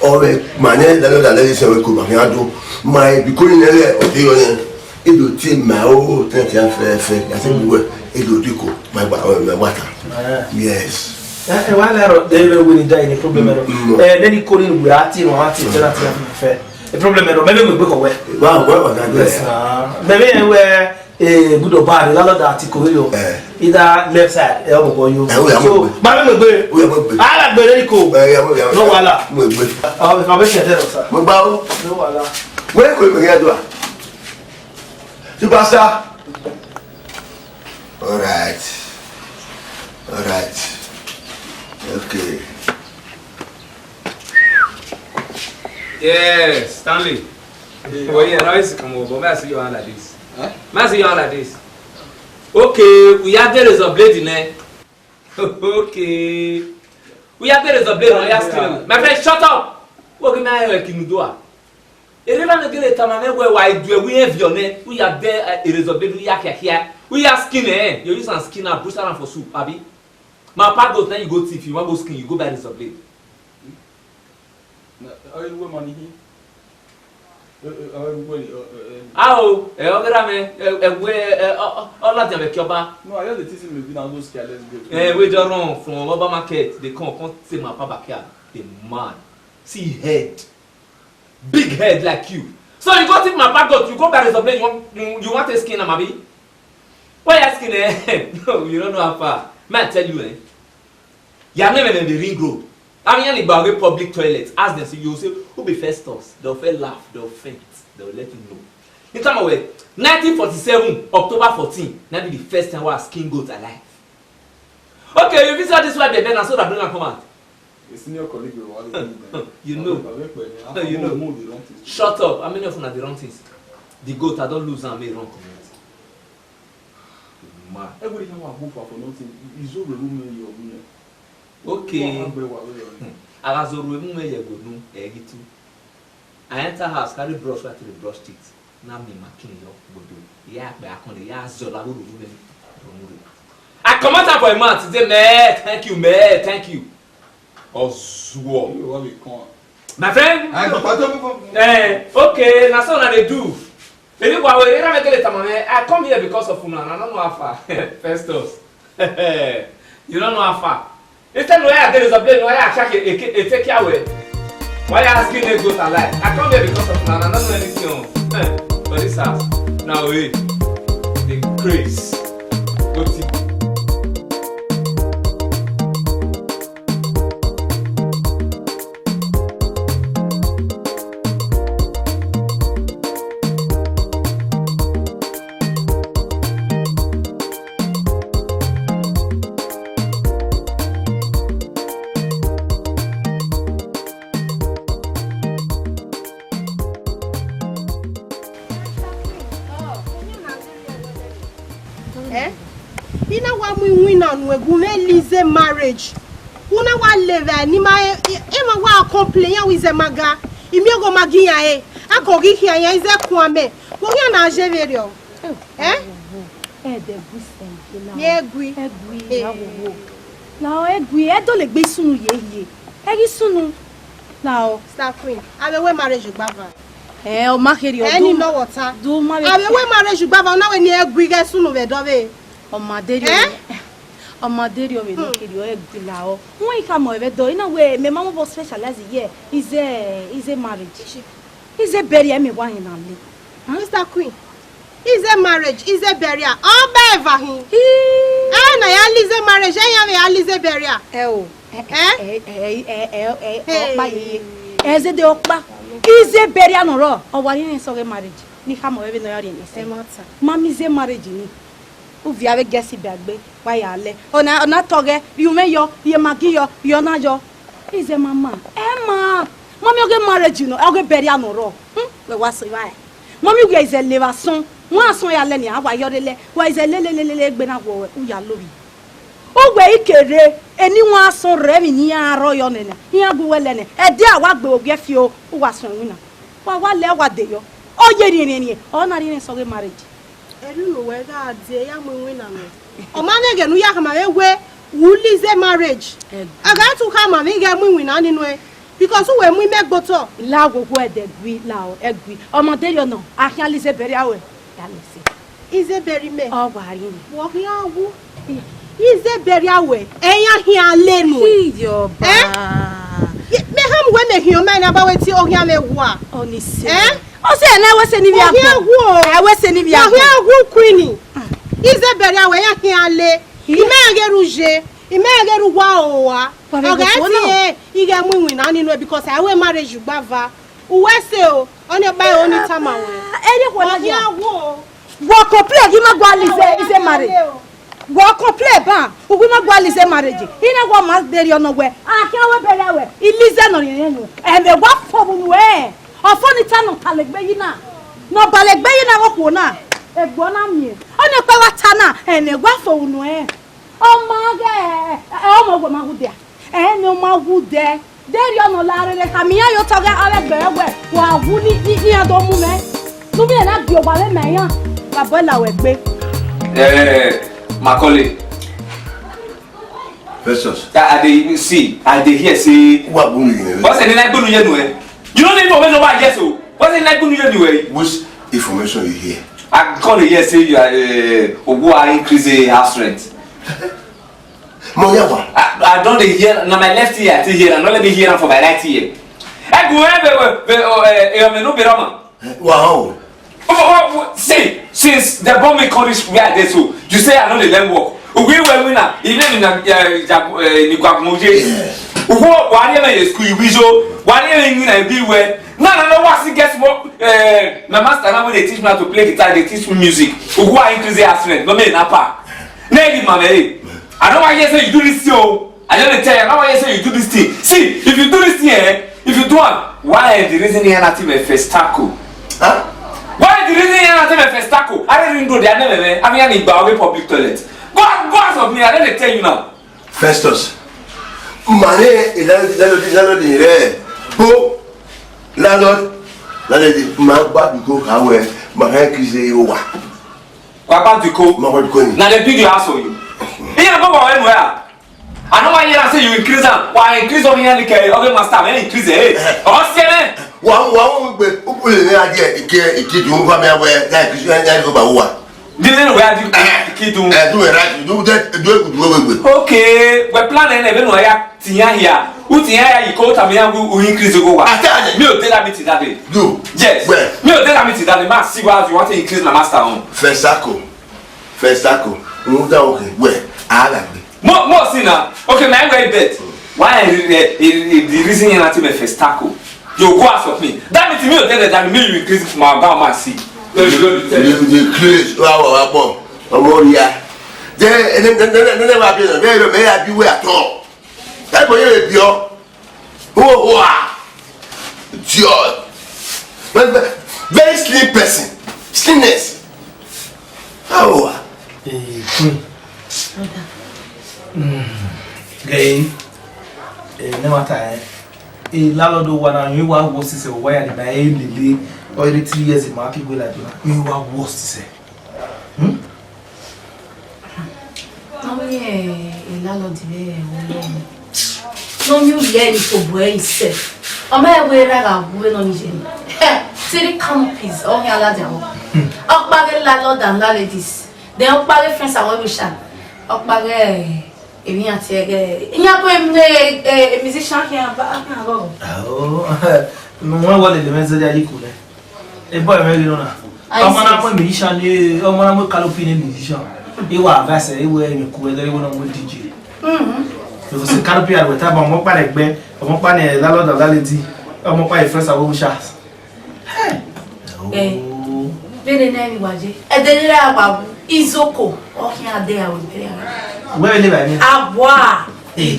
Ọ vbe ma nẹ, lalo da lẹghe sẹ wẹ ko ma khian do. Ma e bi ko ni nẹ lẹ, ọ te yọ nẹ. Ido ti ma o, tẹ ti a fẹ fẹ, ya se bu wẹ, ido ti ko, ma gba, ọ, ma gba ta. Eh. Yes. Eh, eh, wa lẹ rọ, de we ni da ni problem rọ. Mm, mm. Eh, then he call in, we are team, we are team, we are team, we are team. E problem rọ, maybe we go wẹ. Wa, wa, wa, wa, yes, wa. Sir. Maybe we Eh, good or bad, landlord àti kò yọ. Eh. Either left side, ẹ ọmọ kan yọ. Eh, ó yá, mo gbé. So, ma mi mo gbé. Ó yá, mo gbé. Ala gbé lórí kò. Eh, ó yá, mo gbé. No wahala. Mo gbé. Àwọn ìfà bẹ́ẹ̀ ṣẹ̀dẹ̀ lọ sá. Mo gbá o. No wahala. Wẹ́rẹ́ kò lè gbẹ̀gẹ́ àdúrà. Superstar. All right. All right. Okay. Yes, Stanley. Well, yeah, now it's come over. May I see your hand like this? Huh? May I see your hand like this? Okay, we have the razor blade in there. Okay. We have the razor blade on your skin. My friend, shut up! What can I help you do? Ereva no gele tama me wẹ wa iduẹ, we have your name. We have the, uh, razor blade, we have here, here. We have skin, eh? You use some skin and bruise am for soup, abi? My papa goat, now you go thief, you want go skin, you go buy razor blade. Na, ọ ru wẹ ma ni hin. Ọ, ọ, ọ ru wẹ, ọ, ọ, ọ. Ao, ẹ, ọ ghe ra mẹ, ẹ, ẹ wẹ, ẹ, ọ, ọ, ọ ladian vbe ẹki ọba. No, I just dey think say maybe na those careless goat. Eh, wey just run from Oba market, dey come, come say my papa backyard. The man. See head. Big head like you. So you go thief my papa goat, you go buy razor blade, you want, you, you want to skin am, abi? Why you asking, eh? No, you don't know how far. Man, I tell you, eh? Ya ne mẹ the ring road. Ami yan ni gba ghe public toilet. Ask them, say, you say, who be first us? They'll first laugh, they'll faint, they'll let you know. You tell me where? Nineteen forty-seven, October fourteen, that be the first time I skin goat alive. Okay, you visit this white baby, and so that bring am come out. A senior colleague will always do that. You know. Abeg, abeg, abeg, You know. Abeg, abeg, dey run things. Shut up. How many of una dey run things? The goat, I don lose am, make e run comot. Man. Everybody can walk for, for nothing. It's all the women you are women. Okay. Go and buy one wey you are. Hmm. Agha zoro emu me ye go nu, ẹ ghi tu. I enter house, carry brush, try to dey brush teeth. Na me ma kin yo gbodo. Ya kpe akon de, ya zọ la ruru me. I comot am for him mouth, say, "Meh, thank you, meh, thank you." Ozuo. You want me come? My friend. I go pass you. Eh, okay, na so una dey do. Eri wa we, era me gele tamam, eh, I come here because of una, and I don't know how far. Festus. You don't know how far. Instead, why I get is a blame, why I check it, it, it take care away. Why you asking me go to lie? I come here because of una, and I don't know anything. Eh, for this house. Now, eh, the grace. Go to Eh? I na wa mu iwinna nuẹn gu mwẹ legal marriage. U na wa levba ne ima, e, e, emwa wa complain iran wẹ izẹ ma ga. I miẹn ọghọ ma gi iran re, a kọ ghi khian iran, I zẹ kuan mẹ, vbe ọ khian na je vberriọ? Eh? Ẹdẹ gui sẹ ike na. Miẹn gui. Ẹgui, eh, la wo wo. La ẹgui, ẹ do le gbe sunu ye hie. Ẹ ghi sunu. La ọ. Star Queen, avbe wẹ marriage ugbava. Ẹ, ọ ma kherriọ. Ẹ ni nọ wọta. Do ma vbe. Avbe wẹ marriage ugbava, ọ na wẹ ne ẹ gui ghẹ sunu vbe ẹdẹ ọvbehe. Ọ ma derriọ. Eh? Ọ ma derriọ vbe ne ọ kherriọ, ẹ gui la ọ. Wẹ I khama ruẹ vbe ẹdẹ, I na wẹ mẹ ma mobọ specialize ye, ize, ize marriage. Ize burial mẹ wa hin na le. Star Queen, ize marriage, ize burial, ọ ba eva hin. Ẹ na ya le ize marriage, ẹ ya vbe ya le ize burial. Ẹ o. Ẹ? Ẹ, ẹ, ẹ, ẹ, ẹ, ẹ, ọkpa yeye. Ẹ zẹdẹ ọkpa. Ize burial nọ rrọọ, ọ wa rhie ẹsẹ ọghe marriage. Ne I khama ruẹ vbene ọ ya rhie ẹsẹ. Ẹ ma ta. Ma miẹn ize marriage ni. U viọ avbe guest ba egbe, wa ya lẹ. Ọ na, ọ na tọghẹ, rhie umwẹ yọ, rhie Maggi yọ, rhie ọna yọ. Ize mama, ẹ ma, ma miẹn ọghe marriage nọ, ọghe burial nọ rrọọ. Hmm, wẹ wa sẹ evba ẹre. Ma miẹn wẹ izẹ le vbe asọn, wọn asọn ya lẹ nia, a wa yọ rre lẹ, wa izẹ lelelelele egbe na wọ u ya lovbi. Uwẹ i kere, eni wọn asọn rre emwi ne iran rrọọ yọ nẹ nẹ, iran gu wẹ lẹ nẹ, ẹdẹ a wa gbe ogiẹ fi o, u wa suẹn winna. Wa wa lẹ, wa de yọ. Ọ ye rhiẹnrhiẹnrhiẹn, ọ na rhiẹnrhiẹn sẹ ọghe marriage. Erriọ unu wẹ gha die ya mu iwinna nẹ. Ọ ma mwẹ ẹghẹ ne u ya khama vbe wẹ u le ize marriage. Ẹgui. A gha tu khama vbe ighẹ mu iwinna ni nuẹn, because u wẹ mu imẹ gbe otọ. La wo wo ẹdẹ gui, la ọ, ẹgui. Ọ ma derriọ nọ, a khian le ize burial ruẹ. Ya lẹ ẹse. Ize burial mẹ. Ọ wa rhie. Wọ khian wu. Ize burial ruẹ, ẹ ya khian le nuẹn. Iyọba. Eh? Ye, mẹ khama wẹ mẹ khian ọmọ na ba wẹ tie ọ khian mwẹ wa. Ọ ni sẹ. Eh? Ọ sẹ ne wẹ sẹ ne ivbi agbọn. Ọ khian wu o. Ẹ wẹ sẹ ne ivbi agbọn. Ọ khian wu Queen. Ize burial ruẹ, ẹ ya khian le. Imẹ ghe ru je, imẹ ghe ru wa o wa. Ọ gha tie, ighẹ mu iwinna ni nuẹn, because a wẹ marriage ugbava. Uwẹ sẹ o, ọni ọkpa ẹre ọ ni tama wẹ. Ẹ rhie khuẹ na. Ọ khian wu o. Wọ complain ghi ma gua le ize, ize marriage. Wọ complain ban, u ghi ma gua le ize marriage. I na wẹ ọ ma derriọ nọ wẹ, a khian wẹ burial ruẹ, I le ize nọ rhiẹnrhiẹn nuẹn. Ẹmwẹ wa fo vbe unu ẹre. Ọfo ni ta nọ ta lẹ egbe yi na. Nọ ba lẹ egbe yi na vbe okhuo na. Egbe ọ na miẹn. Ọni ọkpa wa ta na, ẹmwẹ wa fo vbe unu ẹre. Ọ ma ghẹ, ẹ, ọ ma wẹ ma wu dia. Ẹ ne ọ ma wu dẹ. Derriọ nọ la rere khama iran ye otọ ghe avbe ẹgbẹe wẹ, wa wu ni, ni, ni iran do mu mwẹ. Ne u miẹn na gie owa vbe mẹ iran, wa bọ la wẹ gbe. Eh, Macaulay. Festus. I, I dey see, I dey hear say. Wa bu mi yẹn. What's the name I do you know? You don't need information about yes o. What's the name I do you know? Which information you hear? I come to hear say you are, uh, Owo increase the house rent. Mo ya wa. I, I don dey hear, na my left ear I take hear, and no let me hear am for my right ear. Ẹ gùn ẹ bẹ wẹ, bẹ, ọ, ẹ, ẹ, ọmọ inú bẹ̀rẹ̀ ọmọ. Wa o. Oh, oh, oh, see, since they born me come this where I dey so, you say I no dey learn work. Ogun iwe mi na, e name na, eh, Jagu-, eh, Nigwagumoje. Yeah. Ogun wa ni me school iwe so, wa ni me na ibi we. Na, na, no, wa si get small, eh, my master now wey dey teach me how to play guitar, dey teach me music. Ogun wa increase the house rent, no me na pa. Na di mama, eh. I no wan hear say you do this thing o. I just dey tell you, I no wan hear say you do this thing. See, if you do this thing, eh, if you do am, why the reason here nothing be first tackle? Huh? Why the reason here nothing be first tackle? I don't even know the name, eh. I mean, I need to public toilet. Go, go out of me. I don't dey tell you now. Festus, mane landlord, landlord, landlord rẹ, bo, landlord, landlord, ma gba bi ko ha wẹ, ma ha kise yo wa. Papa Duko. Ma gba Duko ni. Na the big house for you. Iye na baba wenu ya. I no wan hear am say you increase am. Wa increase on here like, okay, master, man, increase it. Hey, o se me. Wa, wa, we, we, we, we, ike, ike, du, wa, me, we, like, you, you, you, ba, wa. Dile no where do you kid do? Eh, do it right. Do that, do it good way, way, way. Okay, we plan and even we are tinya here. U tinya here, you call Tamiya, we, we increase the go. I tell you. Me, you tell me that day. Do. Yes. Well. Me, you tell me that day. Ma, see what you want to increase my master on. First circle. First circle. Move down, okay. Well, I like it. Mo, mo, see now. Okay, my way bet. Why, eh, eh, eh, the reason you not even first tackle? You go ask of me. That means me, you tell that me, you increase my bound, my see. No, you don't tell. You, you increase. Wa, wa, wa, bọ. Ọmọ ria. Then, and then, then, then, then, then, wa bi, then, then, then, wa bi we at all. That boy, you be your. Oh, wow. Your. Very, very, very slim person. Slimness. How? Eh, hmm. Hmm. Gay. Eh, no matter, eh. Landlord wa na, you wa worse sẹ, wa ya ni ma e lele, or three years ma ki gbe la do na. You wa worse sẹ. Hmm? Ọ miẹn landlord vbe ẹvbo nọ. Ne ọ miẹn uvie ni fo bu ẹre sẹ. Ọ ma wẹ ra gha wu vbene ọ ni ye ni. Three canopies, ọ khian ladian vbọ. Ọkpa ghe landlord and landladies. Then ọkpa ghe friends and well wisher. Ọkpa ghe emwi iran tie ẹghẹ. Iran ko musician khian ba khian gọ. Oh, no one wọle le mẹ zẹdẹ ayi ku nẹ. E boy mwẹ ghi nọ na. Ọmọ na mu musician ni, ọmọ na mu canopy ni musician. I wa advice, I wẹ emwi ku ẹdẹ, I wẹ ne ọ mu D J. Mhm. Because canopy a wẹ ta ba ọmọ kpa rẹ gbẹ, ọmọ kpa ni landlord and landlady, ọmọ kpa friends and well wishers. Hey. Eh. Oh. Vbene ne wa ye. Ẹdẹ ne ra wa izoko, ọ khian de a wẹ bẹrẹ. Wẹ le ba ni. Awa. Hey,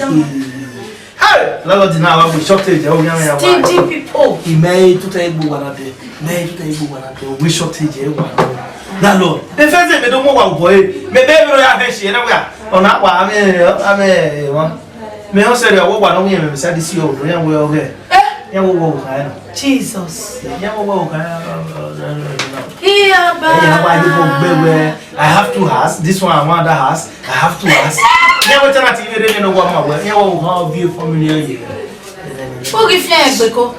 landlord na wa we shortage o ya ya wa. Stingy people. Imẹ tutu igbo wa na de. Imẹ tutu igbo wa na de. We shortage e wa. Landlord. E fẹsẹ mẹ do mo wa boy. Mẹ be ro ya he shi na wa. Ọna wa ame ame wa. Mẹ o sẹ rẹ wo wa no mi mẹ sa di si o do ya we o ge. Eh? Ya wo wo ka na. Jesus. Ya wo wo ka na. Iya ba. Ya wa ni mo gbe we. I have two house. This one I want that house. I have two house. Yeah, what tenant you really know what my well. Yeah, what how be for me here. Who give you a gbeko?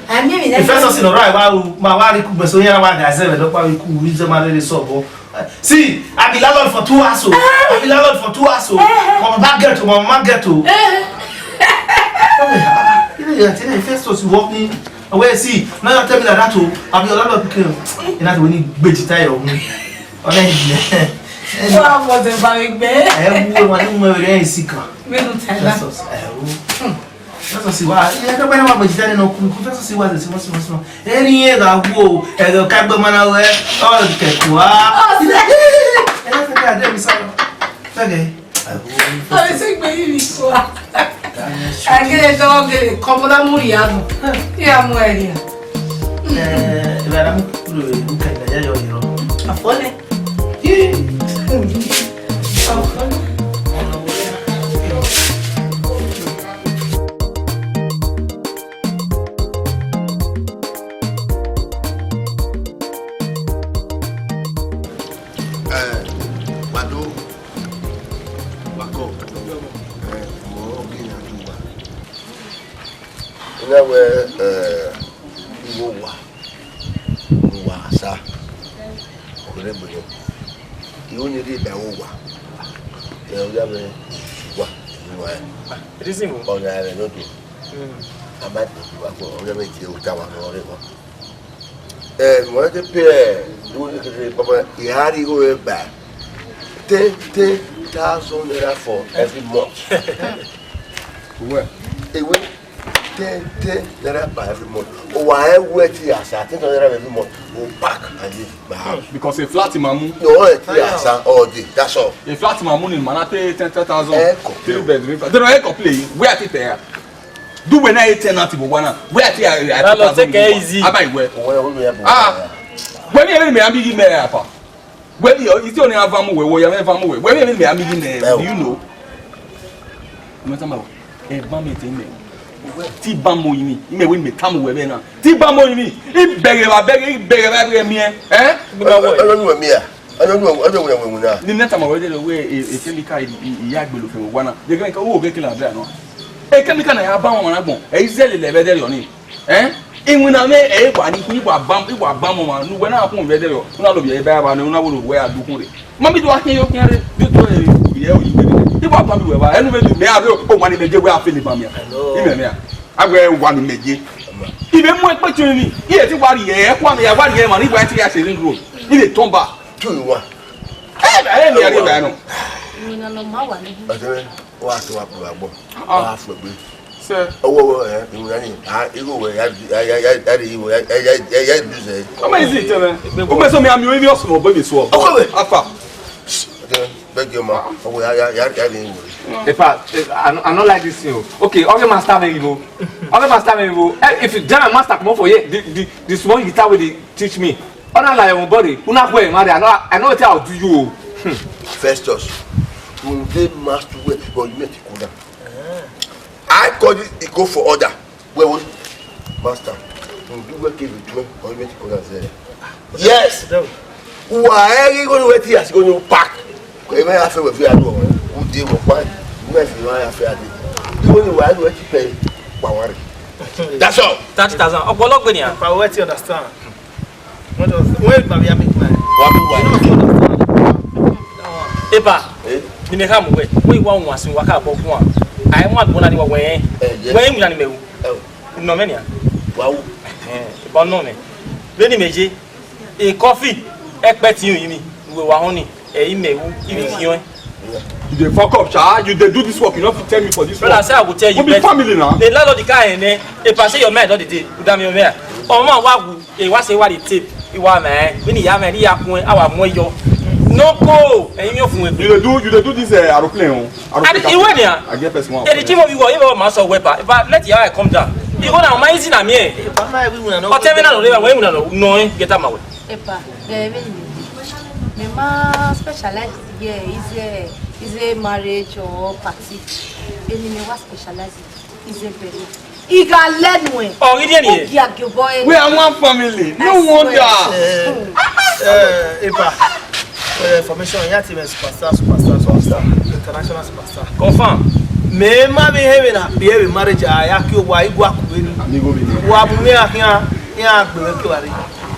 I mean, the first thing, right? Wa ma wa ri ku gbe so yẹn wa ga se do pa wi ku wi ze ma re so bo. See, I be landlord for two house o. I be landlord for two house o. My papa get o, my mama get o. You know, you tell me first house you work me. Wait, see, now you tell me like that o. I be your landlord pikin. You know when you gbejita your own. Ọnẹ yẹ. Wọ́n á fọ ọ̀sẹ̀ bá mi gbé. Ẹ wú ẹ wá ní mú ẹ rẹ̀ ẹ̀ sì kàn. Mẹ́nu tẹ̀lá. Fẹ́sọ̀sì ẹ wú. Fẹ́sọ̀sì wá ẹ dọ́gba ẹ wá mọ̀ jíjá nínú ọkùnrin kú fẹ́sọ̀sì wá sí wọ́n sí wọ́n sí wọ́n. Ẹ rí ẹ rà wú o ẹ rẹ̀ ká gbẹ́ mọ́nà rẹ̀ ọ̀ kẹ̀kọ́ á. Ọ̀sẹ̀. Ẹ fẹ́ kí adé mi sọ̀rọ̀. Fẹ́kẹ̀. Ọ̀rẹ́ sẹ́gbẹ̀ẹ́ yìí ni kò wá. Agere tọwọ gere kọmọdé mú ìyá mọ. Ìyá mọ ẹ nìyà. Eh, ìbára mú kúrò ìlú kẹta yá yọ ìrọ. Àfọlẹ. Àfọlẹ. Eh, Wado, Wako, eh, mo gina duwa. Ina we, eh, iwo wa, wa sa. Okere bere. Iwo ni ri ba wo wa. Eh, o ya me wa, wa. Reason wo? Ọna rẹ no do. Mm. A ma do wa ko, o ya me tie o ta wa no re wa. Eh, mo te pay, do ni kete papa, I had to go back. Ten, ten thousand naira for every month. Well, it went ten, ten naira per every month. Oh, I wait here, sir. Ten thousand naira every month. Go back and leave my house. Because a flat in Mamu. No, I wait here, sir, all day. That's all. A flat in Mamu in Manate, ten, ten thousand. Eh, complain. Three bedroom. They don't complain. Where are they there? Do we not tenant people wanna? Where are they? Landlord, take it easy. Abai we. Ah. Where me me am big me apa. Where you? It's only have am we. Where you have am we? Where me me am big me? Do you know? No matter my. E ba mi te me. Ti ba mo yimi. Ime we me tamu we na. Ti ba mo yimi. I bẹghe ba bẹghe, I bẹghe ba bẹghe mi eh. Eh? Ọlọ́run mi ya. Ọjọ́ ọdún ọjọ́ ìwé ìwé náà. Ni neta ma wẹdẹ lọ wẹ e chemical iya gbelo fẹ wa na. Ye gẹn ka wo gẹ kila bẹ anọ. E chemical na ya ba wọn na gbọn. E ize lele vbe dẹrẹ ọni. Eh? Iwin na me e wa ni i wa bam i wa bam ma nu wẹ na kun vbe dẹrẹ. Una lo bi e ba ba ni una wo lo wẹ a du kun re. Ma mi do a hin yo kin re. Bi to e bi e o yi. I wa bam wẹ ba. Enu me du me a re o wa ni me je wẹ a fele bam ya. Ime me a. A wẹ wa ni me je. I be mu ekpe tun ni. I e ti wa ri e kwa me ya wa ri e ma ni wa ti ya se ring road. I be turn back. Two in one. Ẹ ẹ mi ẹrẹ ìgbà nù. Ìwé náà lọ máa wà níbí. Ọ̀sẹ̀ wa tó wa pè wá gbọ́. Wọ́n á fún ẹgbẹ́. Sir. Ọwọ́ ọwọ́ ẹ̀ ìwé náà ni à irú wẹ̀ yá yá yá yá yá rí ìwé yá yá yá yá ìlú sẹ̀. Ọmọ yìí sì tẹ̀lé. Ó mẹ́sàn-án mi àmì orí mi ọ̀sùn ọ̀bọ mi sọ. Ọkọ wẹ̀. Afa. Ọ̀sẹ̀ bẹ́ẹ̀ jẹ́ ọmọ ọwọ́ yá yá yá yá rí ìwé. In fact, I no, I no like this thing o. Okay, okay, master me you go. Okay, master me you go. Eh, if you tell my master come up for here, the the the small guitar wey dey teach me. Ọna la your body. Una kwe marry. I know I know wetin I will do you o. Hmm. Festus, you dey mad to where but you make it cool down. I call you, he go for order. Wẹ wo, master, udu wẹ kevbe tuẹn, ọ i mwẹ ti kọna zẹ. Yes. Uwa ẹ ghi gho ne uwẹ ti ya si gho ne u park. Ẹ i mwẹ ya fe wẹ fi ya do ọmwa, u de wẹ ọkpa, u mwẹ fi ya fe a de. Igho ne uwa ẹ ghi wẹ ti pẹ kpa wa rre. That's all. Thirty thousand. Ọkpọlọ gbe nian. But we ti understand. What does, where is Maria make mine? Wa mi wa. You know, you understand. Epa, Eh? ni me kha mu wẹ, wẹ wa wan sin wa ka bọ guan. A i wan gbona ni wa wẹ. Eh, yes. Wẹ mu na ni mẹ wu. Eh. Nọ mẹ nian. Wa wu. Eh, ba nọ mẹ. Vbene imẹ ye, e coffee, ẹkpẹti rin mi, uwe wa họn ni, ẹ i mẹ wu, I vbe khian. You dey fuck up, sha. You dey do this work, you no fit tell me for this Brother, work. Say I go tell you, We be but family now. The landlord ka hẹn nẹ, Epa, say your mind don dey dey, u da mi your mind. Ọmọ wa wu, e wa say wa dey tape, I wa mẹ, we ni ya mẹ, ni ya kun, a wa mu yọ. No go, ẹyin mi o fun egbe. You dey do, you dey do this uh, aeroplane o. I dey, Aeroplane iwe captain. Nia. I get first one. Eri chimo bi wo, iwe ma so wepa. But let your eye come down. Iwe na ma easy na mi e. Ọtẹn mwẹ na nọ re, wẹ iwu na nọ, nọ e, get am away. Epa, eh, vbene me ma specialize here is a, is a marriage or party. Vbene me wa specialize is a burial. I gha lẹ nuẹn. Ọ ghi rhie ni. Ogiagiobọ ẹre. We are one family. No I swear. Wonder. Eh, eh, Epa. Eh, information, ya ti me superstar, superstar, superstar, international superstar. Confirm. Me ma vbe hẹ vbe na, bi ẹ vbe marriage, a ya ki owa igua kure ni. Amigo mi ni. Wa bu me a khian, ya gbe vbe ke wa re.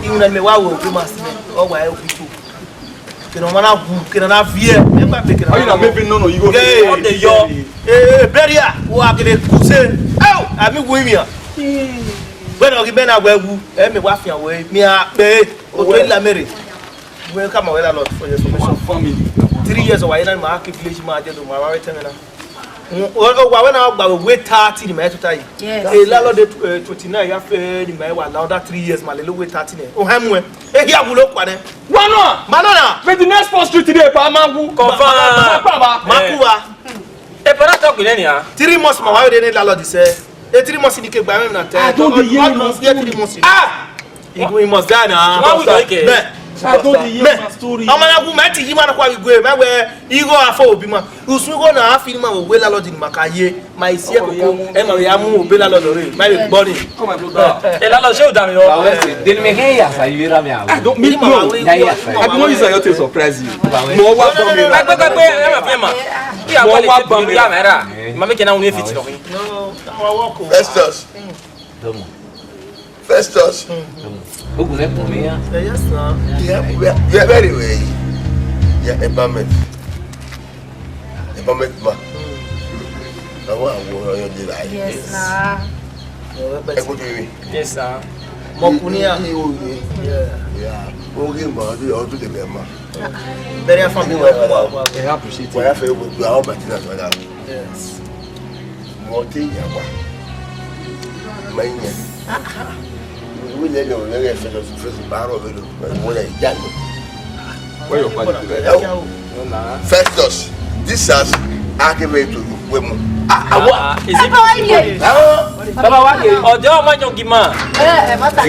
Iwu na me wa wo ku ma si me, ọ wa e obi tu. Kene ọmọ na wu, kene na viẹ, ẹ gba pe kene. Ayi na me bi nọ nọ, you go. Hey. What the yo? Eh, eh, beria, wa kene kuse. Au, ami wu mi a. Wẹ nọ ghi bẹ na wẹ wu, ẹ me wa fian wẹ, mi a pe, o to la mere. Welcome, our landlord, for your information. Family. Three years of our landlord, my village, my dear, my wife, tell me now. Wa wẹ na gba wẹ thirty ni ma tota yi. Yes. E landlord dey, eh, twenty-nine ya fe ni ma wa la under three years ma lele wẹ thirty ne. O ha mu e. E hia wulo kwa ne. Wa nọ. Ma nọ na. With the next post street today pa ma wu. Confirm. Ma, ma, ma, ma, ma ku wa. E para talk with any ah. Three months ma wa we ne landlord say. E three months ni ke gba me na te. I don't dey hear una story. Three months. Ah! He, he must die now. Why we don't care? I don't dey hear una story. Ọmọ na wu ma ti yi ma na kwa igwe ma we igho afọ obi ma. Usun igho na afi ni ma we landlord ni ma ka ye. Ma isi e koko. E ma ya mu obe landlord re. Ma be gbọ ni. Come my brother. E landlord, ṣé o dá mi o? Báwo ẹ ṣe? Deni mi kẹ́ yà sá yìí rà mí àwọn. I don't mean no. Yà yà sá. I be no use your taste surprise you. Mo wa gbọ mi. Pẹpẹpẹpẹ, ẹ ma fi ẹ ma. Mo wa gbọ mi. Yà mí rà. Ma mi kẹ́ na unu fit lọ. No, our work o. Festus. Domo. Festus. Ogun lẹ kùn mí yá. Eh, yes, sir. Yeah, yeah, yeah, very well. Yeah, environment. Environment ma. Àwọn àwòrán yẹn di ra yìí. Yes, sir. Ẹ kú ti rí. Yes, sir. Mọkùnrin à. Ní òye. Yeah. Yeah. Orí mọ̀ ọdún ọdún lè bẹ̀ mọ́. Very family. Ẹ appreciate it. Wọ́n yà fẹ́ gbogbo àwọn bàtí náà sọ́dà. Yes. Mọ te ya wa. Ma yin. Wi le le o le fe lo fe ba ro ve lo. Mo le ya ni. Where your father? Festus, this has argument to you. We mu. Ah, ah, what? Is it possible? Baba wa ke. Ọjọ́ ọmọ jọ gima. Eh, eh, mata.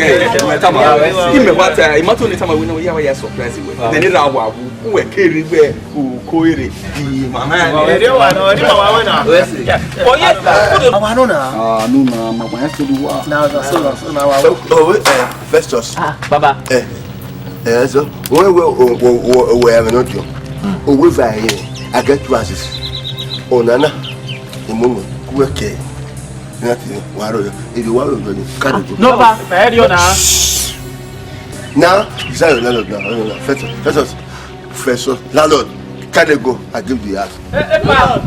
Ime wa ta, ima to ni tama we na ya wa ya surprise we. Then ra wa. Uwẹ kere wẹ uko ere di mama ni. Ere wa nọ, ere mama wẹ na. Oye, awa nọ na. Ah, no na, mama ya so do wa. Na, na, so na, so na wa. Oh, eh, Festus. Ah, baba. Eh, eh, so, we, we, we, we, we have not you. Oh, we va here. I get two asses. Oh, nana. Imuno, kuwe ke. Nothing. Wa ro yo. Ibi wa ro yo ni. Ka de go. No, ba, ẹ rí ọ̀nà. Now, is that your landlord now? No, no, no. Festus, Festus, Festus, landlord, carry go. I give the house. Ẹ, ẹ pa.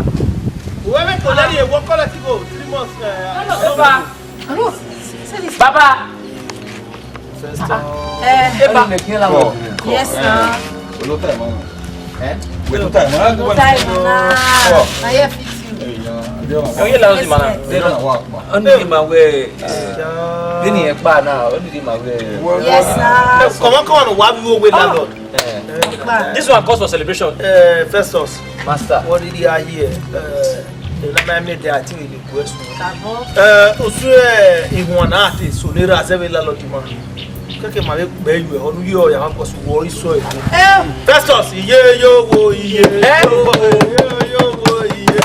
Whoever to let you work, call it go. Three months. Eh, ẹ pa. Baba. First, uh, Eh, ẹ pa. Yes, sir. Olóòótọ́ ẹ̀ mọ́. Eh? Wait, tó time, huh? No time, na. Oh. Na here fit you. Ẹ yẹ lọ sí màná. Respect. Ọdún yìí máa wẹ̀. Bí ni ẹ pa náà, ọdún yìí máa wẹ̀. Yes, sir. Come on, come on, why we wait that long? Eh. This one calls for celebration. Eh, Festus. Master. What did I hear? Eh, the man made the, I think, the request. Káàbọ̀. Eh, osu, eh, ìwọ̀n náà ti sọ lera seven landlord man. Keke ma vbe gbe yu ẹhọ ne u ye ọre, a kọ su wọ isọ ẹko. Festus, iye yo wo iye. Iye yo wo iye. Iye yo wo iye.